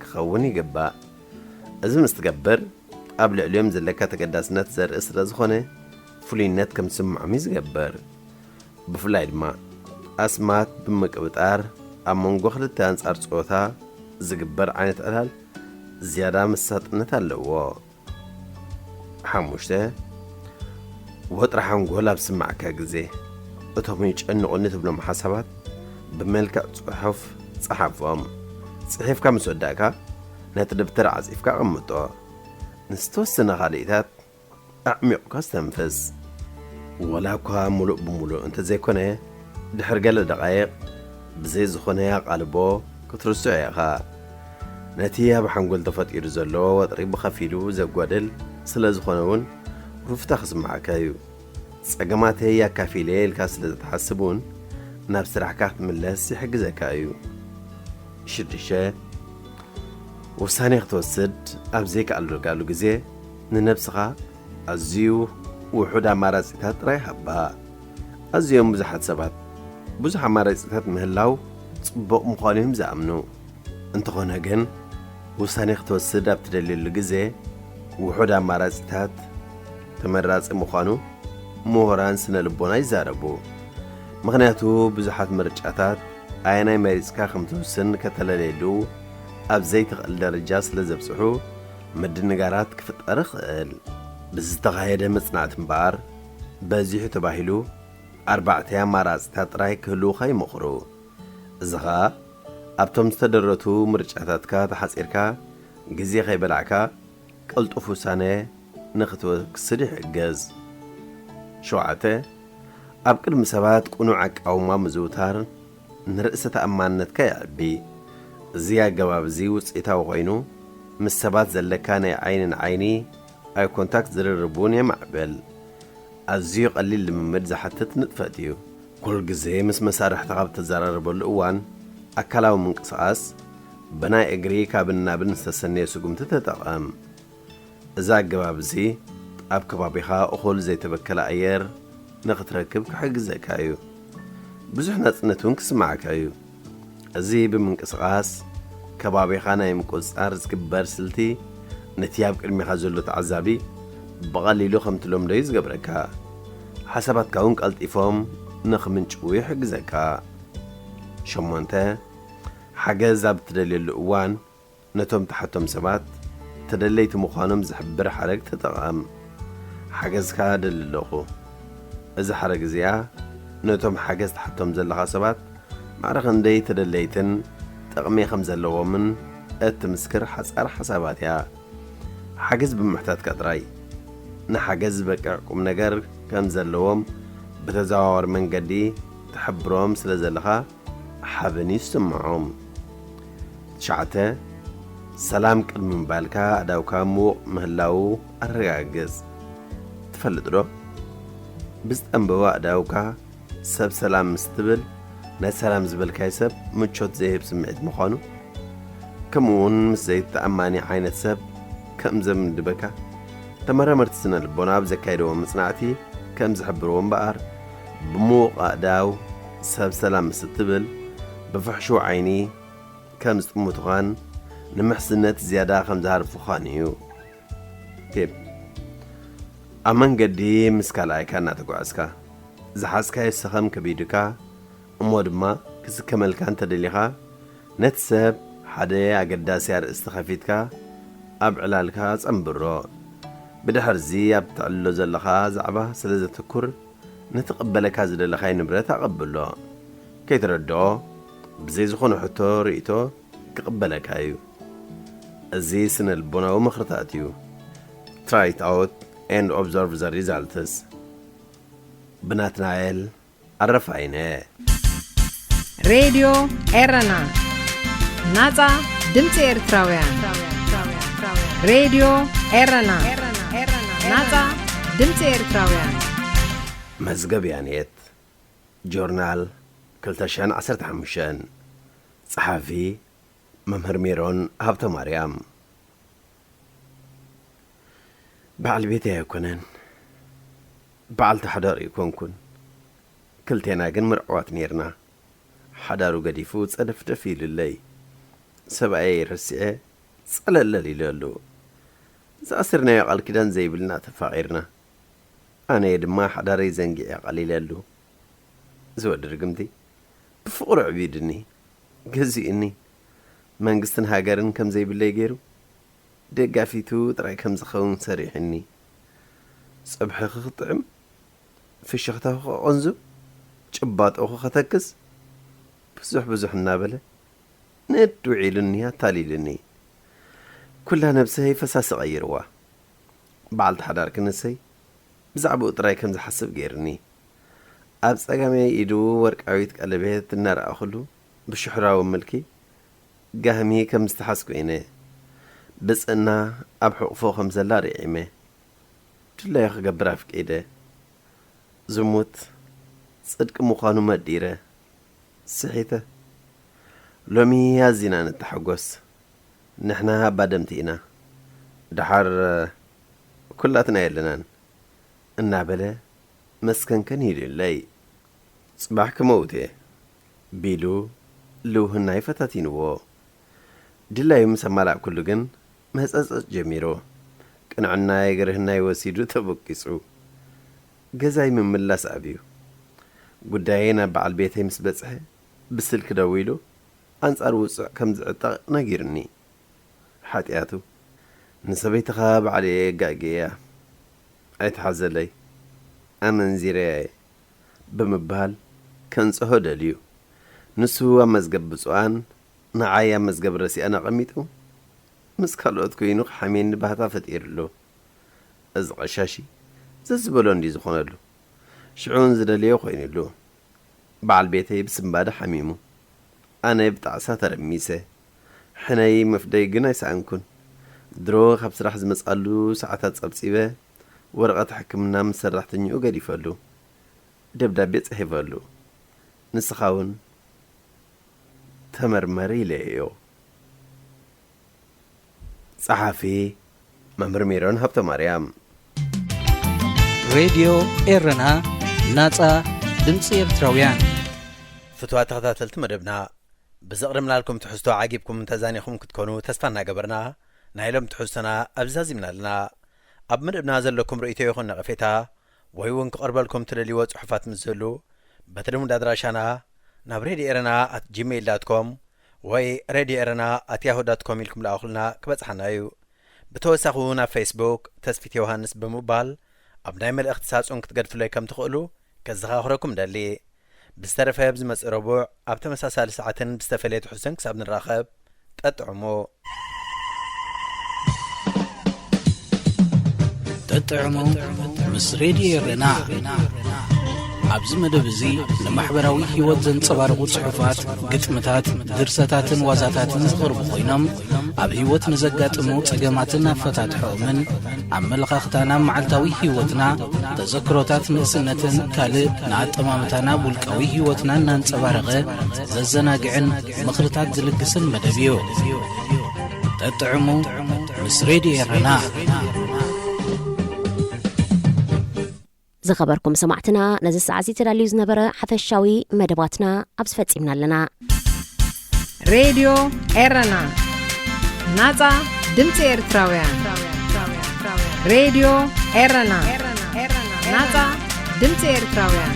ክኸውን ይግባእ። እዚ ምስ ትገብር፣ ኣብ ልዕሊኦም ዘለካ ተገዳስነት ዘርኢ ስለ ዝኾነ፣ ፍሉይነት ከም ዝስምዖም እዩ ዝገብር። ብፍላይ ድማ፣ ኣስማት ብምቅብጣር ኣብ መንጎ ክልተ ኣንጻር ጸወታ ዝግበር ዓይነት ዕላል ዝያዳ መሳጥነት ኣለዎ። ሓሙሽተ፣ ወጥሪ ሓንጎል ኣብ ዝስማዓካ ግዜ፣ እቶም ይጨንቑኒ ትብሎም ሓሳባት ብመልክዕ ጽሑፍ ጸሓፎም። ጽሒፍካ ምስ ወዳእካ፣ ነቲ ደብተር ዓጺፍካ ኣቐምጦ። ንዝተወሰነ ካልኢታት ኣዕሚቑካ ዝተንፍስ። ወላ እኳ ምሉእ ብምሉእ እንተዘይኮነ፣ ድሕሪ ገለ ደቓይቕ ብዘይ ዝኾነ ኣቓልቦ ክትርስዖ ኢኻ። ነቲ ኣብ ሓንጎል ተፈጢሩ ዘሎ ወጥሪ ብኸፊሉ ዘጓድል ስለ ዝኾነ እውን ሩፍታ ክስምዓካ እዩ። ጸገማተይ ኣካፊለ ኢልካ ስለ እትሓስብ እውን ናብ ስራሕካ ክትምለስ ይሕግዘካ እዩ። ሽዱሽተ፣ ውሳኔ ክትወስድ ኣብ ዘይከኣልካሉ ግዜ ንነብስኻ ኣዝዩ ውሑድ ኣማራጺታት ጥራይ ሃባ። ኣዝዮም ብዙሓት ሰባት ብዙሕ ኣማራጺታት ምህላው ጽቡቕ ምዃኑ እዮም ዝኣምኑ። እንተኾነ ግን፣ ውሳኔ ክትወስድ ኣብ ትደልየሉ ግዜ፣ ውሑድ ኣማራጺታት ተመራጺ ምዃኑ ምሁራን ስነ ልቦና ይዛረቡ። ምኽንያቱ፣ ብዙሓት ምርጫታት ኣየናይ መሪጽካ ከም ትውስን ከተለልየሉ ኣብ ዘይትኽእል ደረጃ ስለ ዘብጽሑ፣ ምድንጋራት ክፍጠር ይኽእል። ብዝተኻየደ መጽናዕቲ እምበኣር፣ በዚሑ ተባሂሉ ኣርባዕተ ኣማራጺታት ጥራይ ክህልዉኻ ይመኽሩ። እዚ ኸኣ ኣብቶም ዝተደረቱ ምርጫታትካ ተሓጺርካ፣ ግዜ ከይበላዕካ ቅልጡፍ ውሳነ ንኽትወስድ ይሕግዝ። ሸውዓተ፣ ኣብ ቅድሚ ሰባት ቅኑዕ ኣቃውማ ምዝውታር ንርእሰ ተኣማንነትካ የዕቢ። እዚ ኣገባብ እዚ ውጽኢታዊ ኮይኑ፣ ምስ ሰባት ዘለካ ናይ ዓይኒ ንዓይኒ ኣይ ኮንታክት ዝርርብ እውን የማዕብል። ኣዝዩ ቀሊል ልምምድ ዝሓትት ንጥፈት እዩ። ኩሉ ግዜ ምስ መሳርሕትኻ ብትዘራረበሉ እዋን፣ ኣካላዊ ምንቅስቓስ ብናይ እግሪ ካብን ናብን ዝተሰነየ ስጉምቲ ተጠቐም። እዚ ኣገባብ እዚ ኣብ ከባቢኻ እኹል ዘይተበከለ ኣየር ንኽትረክብ ክሕግዘካ እዩ። ብዙሕ ናጽነት እውን ክስምዓካ እዩ። እዚ ብምንቅስቓስ ከባቢኻ ናይ ምቁጽጻር ዝግበር ስልቲ፣ ነቲ ኣብ ቅድሚኻ ዘሎ ተዓዛቢ ብቐሊሉ ከም ትለምዶ እዩ ዝገብረካ። ሓሳባትካ እውን ቀልጢፎም ንኽምንጭዉ ይሕግዘካ። ሸሞንተ፣ ሓገዝ ኣብ እትደልየሉ እዋን ነቶም ትሓቶም ሰባት ተደለይቲ ምዃኖም ዝሕብር ሓረግ ተጠቐም። ሓገዝካ እደሊ ኣለኹ። እዛ ሓረግ እዚኣ ነቶም ሓገዝ ትሓቶም ዘለኻ ሰባት ማዕረ ክንደይ ተደለይትን ጥቕሚ ከም ዘለዎምን እትምስክር ሓጻር ሓሳባት እያ። ሓገዝ ብምሕታትካ ጥራይ ንሓገዝ ዝበቅዕ ቁም ነገር ከም ዘለዎም ብተዘዋዋሪ መንገዲ ትሕብሮም ስለ ዘለኻ ሓበን ይስምዖም። ትሽዓተ፣ ሰላም ቅድሚ ምባልካ ኣእዳውካ ምዉቕ ምህላዉ ኣረጋግጽ። ትፈልጥ ዶ? ብዝጠንበወ ኣእዳውካ ሰብ ሰላም ምስ ትብል፣ ናይ ሰላም ዝበልካዮ ሰብ ምቾት ዘይህብ ስምዒት ምዃኑ፣ ከምኡ እውን ምስ ዘይተኣማኒ ዓይነት ሰብ ከም ዘምድበካ ተመራመርቲ ስነ ልቦና ኣብ ዘካየድዎ መጽናዕቲ ከም ዝሕብርዎ እምበኣር፣ ብምዉቕ ኣእዳው ሰብ ሰላም ምስ እትብል፣ ብፍሕሹው ዓይኒ ከም ዝጥምቱኻን ንምሕዝነት ዝያዳ ከም ዝሃርፉኻን እዩ። ቴፕ፣ ኣብ መንገዲ ምስ ካልኣይካ እናተጓዕዝካ፣ ዝሓዝካዮ ሰኸም ከቢዱካ፣ እሞ ድማ ክስከመልካ እንተደሊኻ፣ ነቲ ሰብ ሓደ ኣገዳሲ ኣርእስቲ ከፊትካ ኣብ ዕላልካ ጸንብሮ። ብድሕርዚ ኣብ ተዕልሎ ዘለኻ ዛዕባ ስለ ዘተኩር፣ ነቲ ክቕበለካ ዝደለኻዮ ንብረት ኣቐብሎ። ከይተረድኦ፣ ብዘይ ዝኾነ ሕቶ ርእይቶ ክቕበለካ እዩ። እዚ ስነ ልቦናዊ ምኽርታት እዩ። Try it out and observe the results። ብናትናኤል ኣረፋይነ። ሬድዮ ኤረና፣ ናጻ ድምጺ ኤርትራውያን። ሬድዮ ኤረና፣ ናጻ ድምጺ ኤርትራውያን። መዝገብ ያኔት፣ ጆርናል፣ ክልተ ሽሕን ዓሰርተ ሓሙሽተን። ጸሓፊ፣ መምህር ሜሮን ሃብተማርያም። በዓል ቤተይ ኣይኮነን፣ በዓልቲ ሓዳር ኣይኮንኩን። ክልቴና ግን ምርዕዋት ኔርና። ሓዳሩ ገዲፉ ጸደፍደፍ ኢሉለይ። ሰብኣየይ ረሲዐ ጸለለል ኢለሉ። ዝኣሰርናዮ ቃል ኪዳን ዘይብልና ተፋቒርና። ኣነየ ድማ ሓዳረይ ዘንጊዐ ቀሊለሉ። እዚ ወዲ ርግምቲ ብፍቕሩ ኣዕቢድኒ፣ ገዚኡኒ። መንግስትን ሃገርን ከም ዘይብለይ ገይሩ፣ ደጋፊቱ ጥራይ ከም ዝኸውን ሰሪሑኒ። ጸብሕኺ ክጥዕም፣ ፍሽኽታኺ ከቐንዙ፣ ጭባጦኺ ከተክስ፣ ብዙሕ ብዙሕ እናበለ ንድ ውዒሉኒ፣ ኣታሊሉኒ። ኩላ ነብሰይ ፈሳሲ ቀይርዋ። በዓልቲ ሓዳር ክንሰይ ብዛዕባኡ ጥራይ ከም ዝሓስብ ገይሩኒ። ኣብ ጸጋመይ ኢዱ ወርቃዊት ቀለቤት እናረኣኹሉ፣ ብሽሕራዊ ምልኪ ጋህሚ ከም ዝተሓዝኩ ኢነ። ብጽእና ኣብ ሕቑፎ ከም ዘላ ርዒመ። ድላዩ ክገብር ኣፍቂደ። ዝሙት ጽድቂ ምዃኑ መዲረ። ስሒተ። ሎሚ ኣዚና ንተሓጎስ። ንሕና ባደምቲ ኢና። ደሓር ኩላትና የለናን። እናበለ መስከንከን ኢሉለይ። ጽባሕ ክመውት እየ ቢሉ ልውህናይ ፈታቲንዎ። ድላዩ ምስ ኣማላእኩሉ ግን መህጸጸጽ ጀሚሩ። ቅንዕናይ ግርህናይ ወሲዱ ተበቂጹ። ገዛይ ምምላስ ኣብዩ። ጉዳየይ ናብ በዓል ቤተይ ምስ በጽሐ ብስልኪ ደዊሉ ኣንጻር ውጹዕ ከም ዝዕጠቕ ነጊሩኒ። ሓጢኣቱ ንሰበይትኻ ባዕለየ የጋግየያ። ኣይትሓዘለይ። ኣመንዚረያ እየ። ብምባል ከንጽሆ ደልዩ። ንሱ ኣብ መዝገብ ብጹኣን ንዓይ ኣብ መዝገብ ረሲኣን ኣቐሚጡ ምስ ካልኦት ኮይኑ ክሓምየኒ ባህታ ፈጢሩሉ። እዚ ቐሻሺ ዘዝበሎ እንድዩ ዝኾነሉ። ሽዑ እውን ዝደለዮ ኮይኑሉ። በዓል ቤተይ ብስንባደ ሓሚሙ። ኣነ ብጣዕሳ ተረሚሰ። ሕነይ ምፍደይ ግን ኣይሰኣንኩን። ድሮ ካብ ስራሕ ዝመጽኣሉ ሰዓታት ጸብጺበ ወረቐት ሕክምና ምስ ሰራሕተኛኡ ገዲፈሉ። ደብዳቤ ጽሒፈሉ። ንስኻ እውን ተመርመር ኢለዮ። ጸሓፊ መምህር ሜሮን ሃብተማርያም። ሬድዮ ኤረና፣ ናጻ ድምጺ ኤርትራውያን። ፍትዋ ተኸታተልቲ መደብና፣ ብዘቕርብናልኩም ትሕዝቶ ዓጊብኩም ተዛኒኹም ክትኮኑ ተስፋ እናገበርና፣ ናይ ሎም ትሕዝቶና ኣብዛዚምና ኣለና። ኣብ መደብና ዘለኩም ርእይቶ ይኹን ነቐፌታ፣ ወይ እውን ክቐርበልኩም ትደልይዎ ጽሑፋት ምስ ዘሉ፣ በቲ ልሙድ ኣድራሻና ናብ ሬድዮ ኤረና ኣት ጂሜይል ዳት ኮም ወይ ሬድዮ ኤረና ኣት ያሁ ዳት ኮም ኢልኩም ለኣኹልና ክበጽሓና እዩ። ብተወሳኺ እውን ኣብ ፌስቡክ ተስፊት ዮሃንስ ብምባል ኣብ ናይ መልእኽቲ ሳጹን ክትገድፍለይ ከም ትኽእሉ ከዘኻኽረኩም ደሊ። ብዝተረፈ ብዝመጽእ ረቡዕ ኣብ ተመሳሳሊ ሰዓትን ብዝተፈለየ ትሕዝቶን ክሳብ ንራኸብ፣ ጠጥዕሙ። ጠጥዕሙ ምስ ሬድዮ ኤረና። ኣብዚ መደብ እዚ ንማሕበራዊ ህይወት ዘንጸባርቑ ጽሑፋት፣ ግጥምታት፣ ድርሰታትን ዋዛታትን ዝቐርቡ ኮይኖም፣ ኣብ ህይወት ንዘጋጥሙ ጸገማትን ኣፈታትሖኦምን፣ ኣመለኻኽታና ኣብ መዓልታዊ ህይወትና፣ ተዘክሮታት ንእስነትን ካልእ ንኣጠማምታና ኣብ ውልቃዊ ህይወትና እናንጸባረቐ ዘዘናግዕን ምኽርታት ዝልግስን መደብ እዩ። ጠጥዕሙ ምስ ሬድዮ ኤረና። ዝኸበርኩም ሰማዕትና፣ ነዚ ሰዓት እዚ ተዳልዩ ዝነበረ ሓፈሻዊ መደባትና ኣብዚ ፈጺምና ኣለና። ሬድዮ ኤረና፣ ናጻ ድምጺ ኤርትራውያን። ሬድዮ ኤረና፣ ናጻ ድምጺ ኤርትራውያን።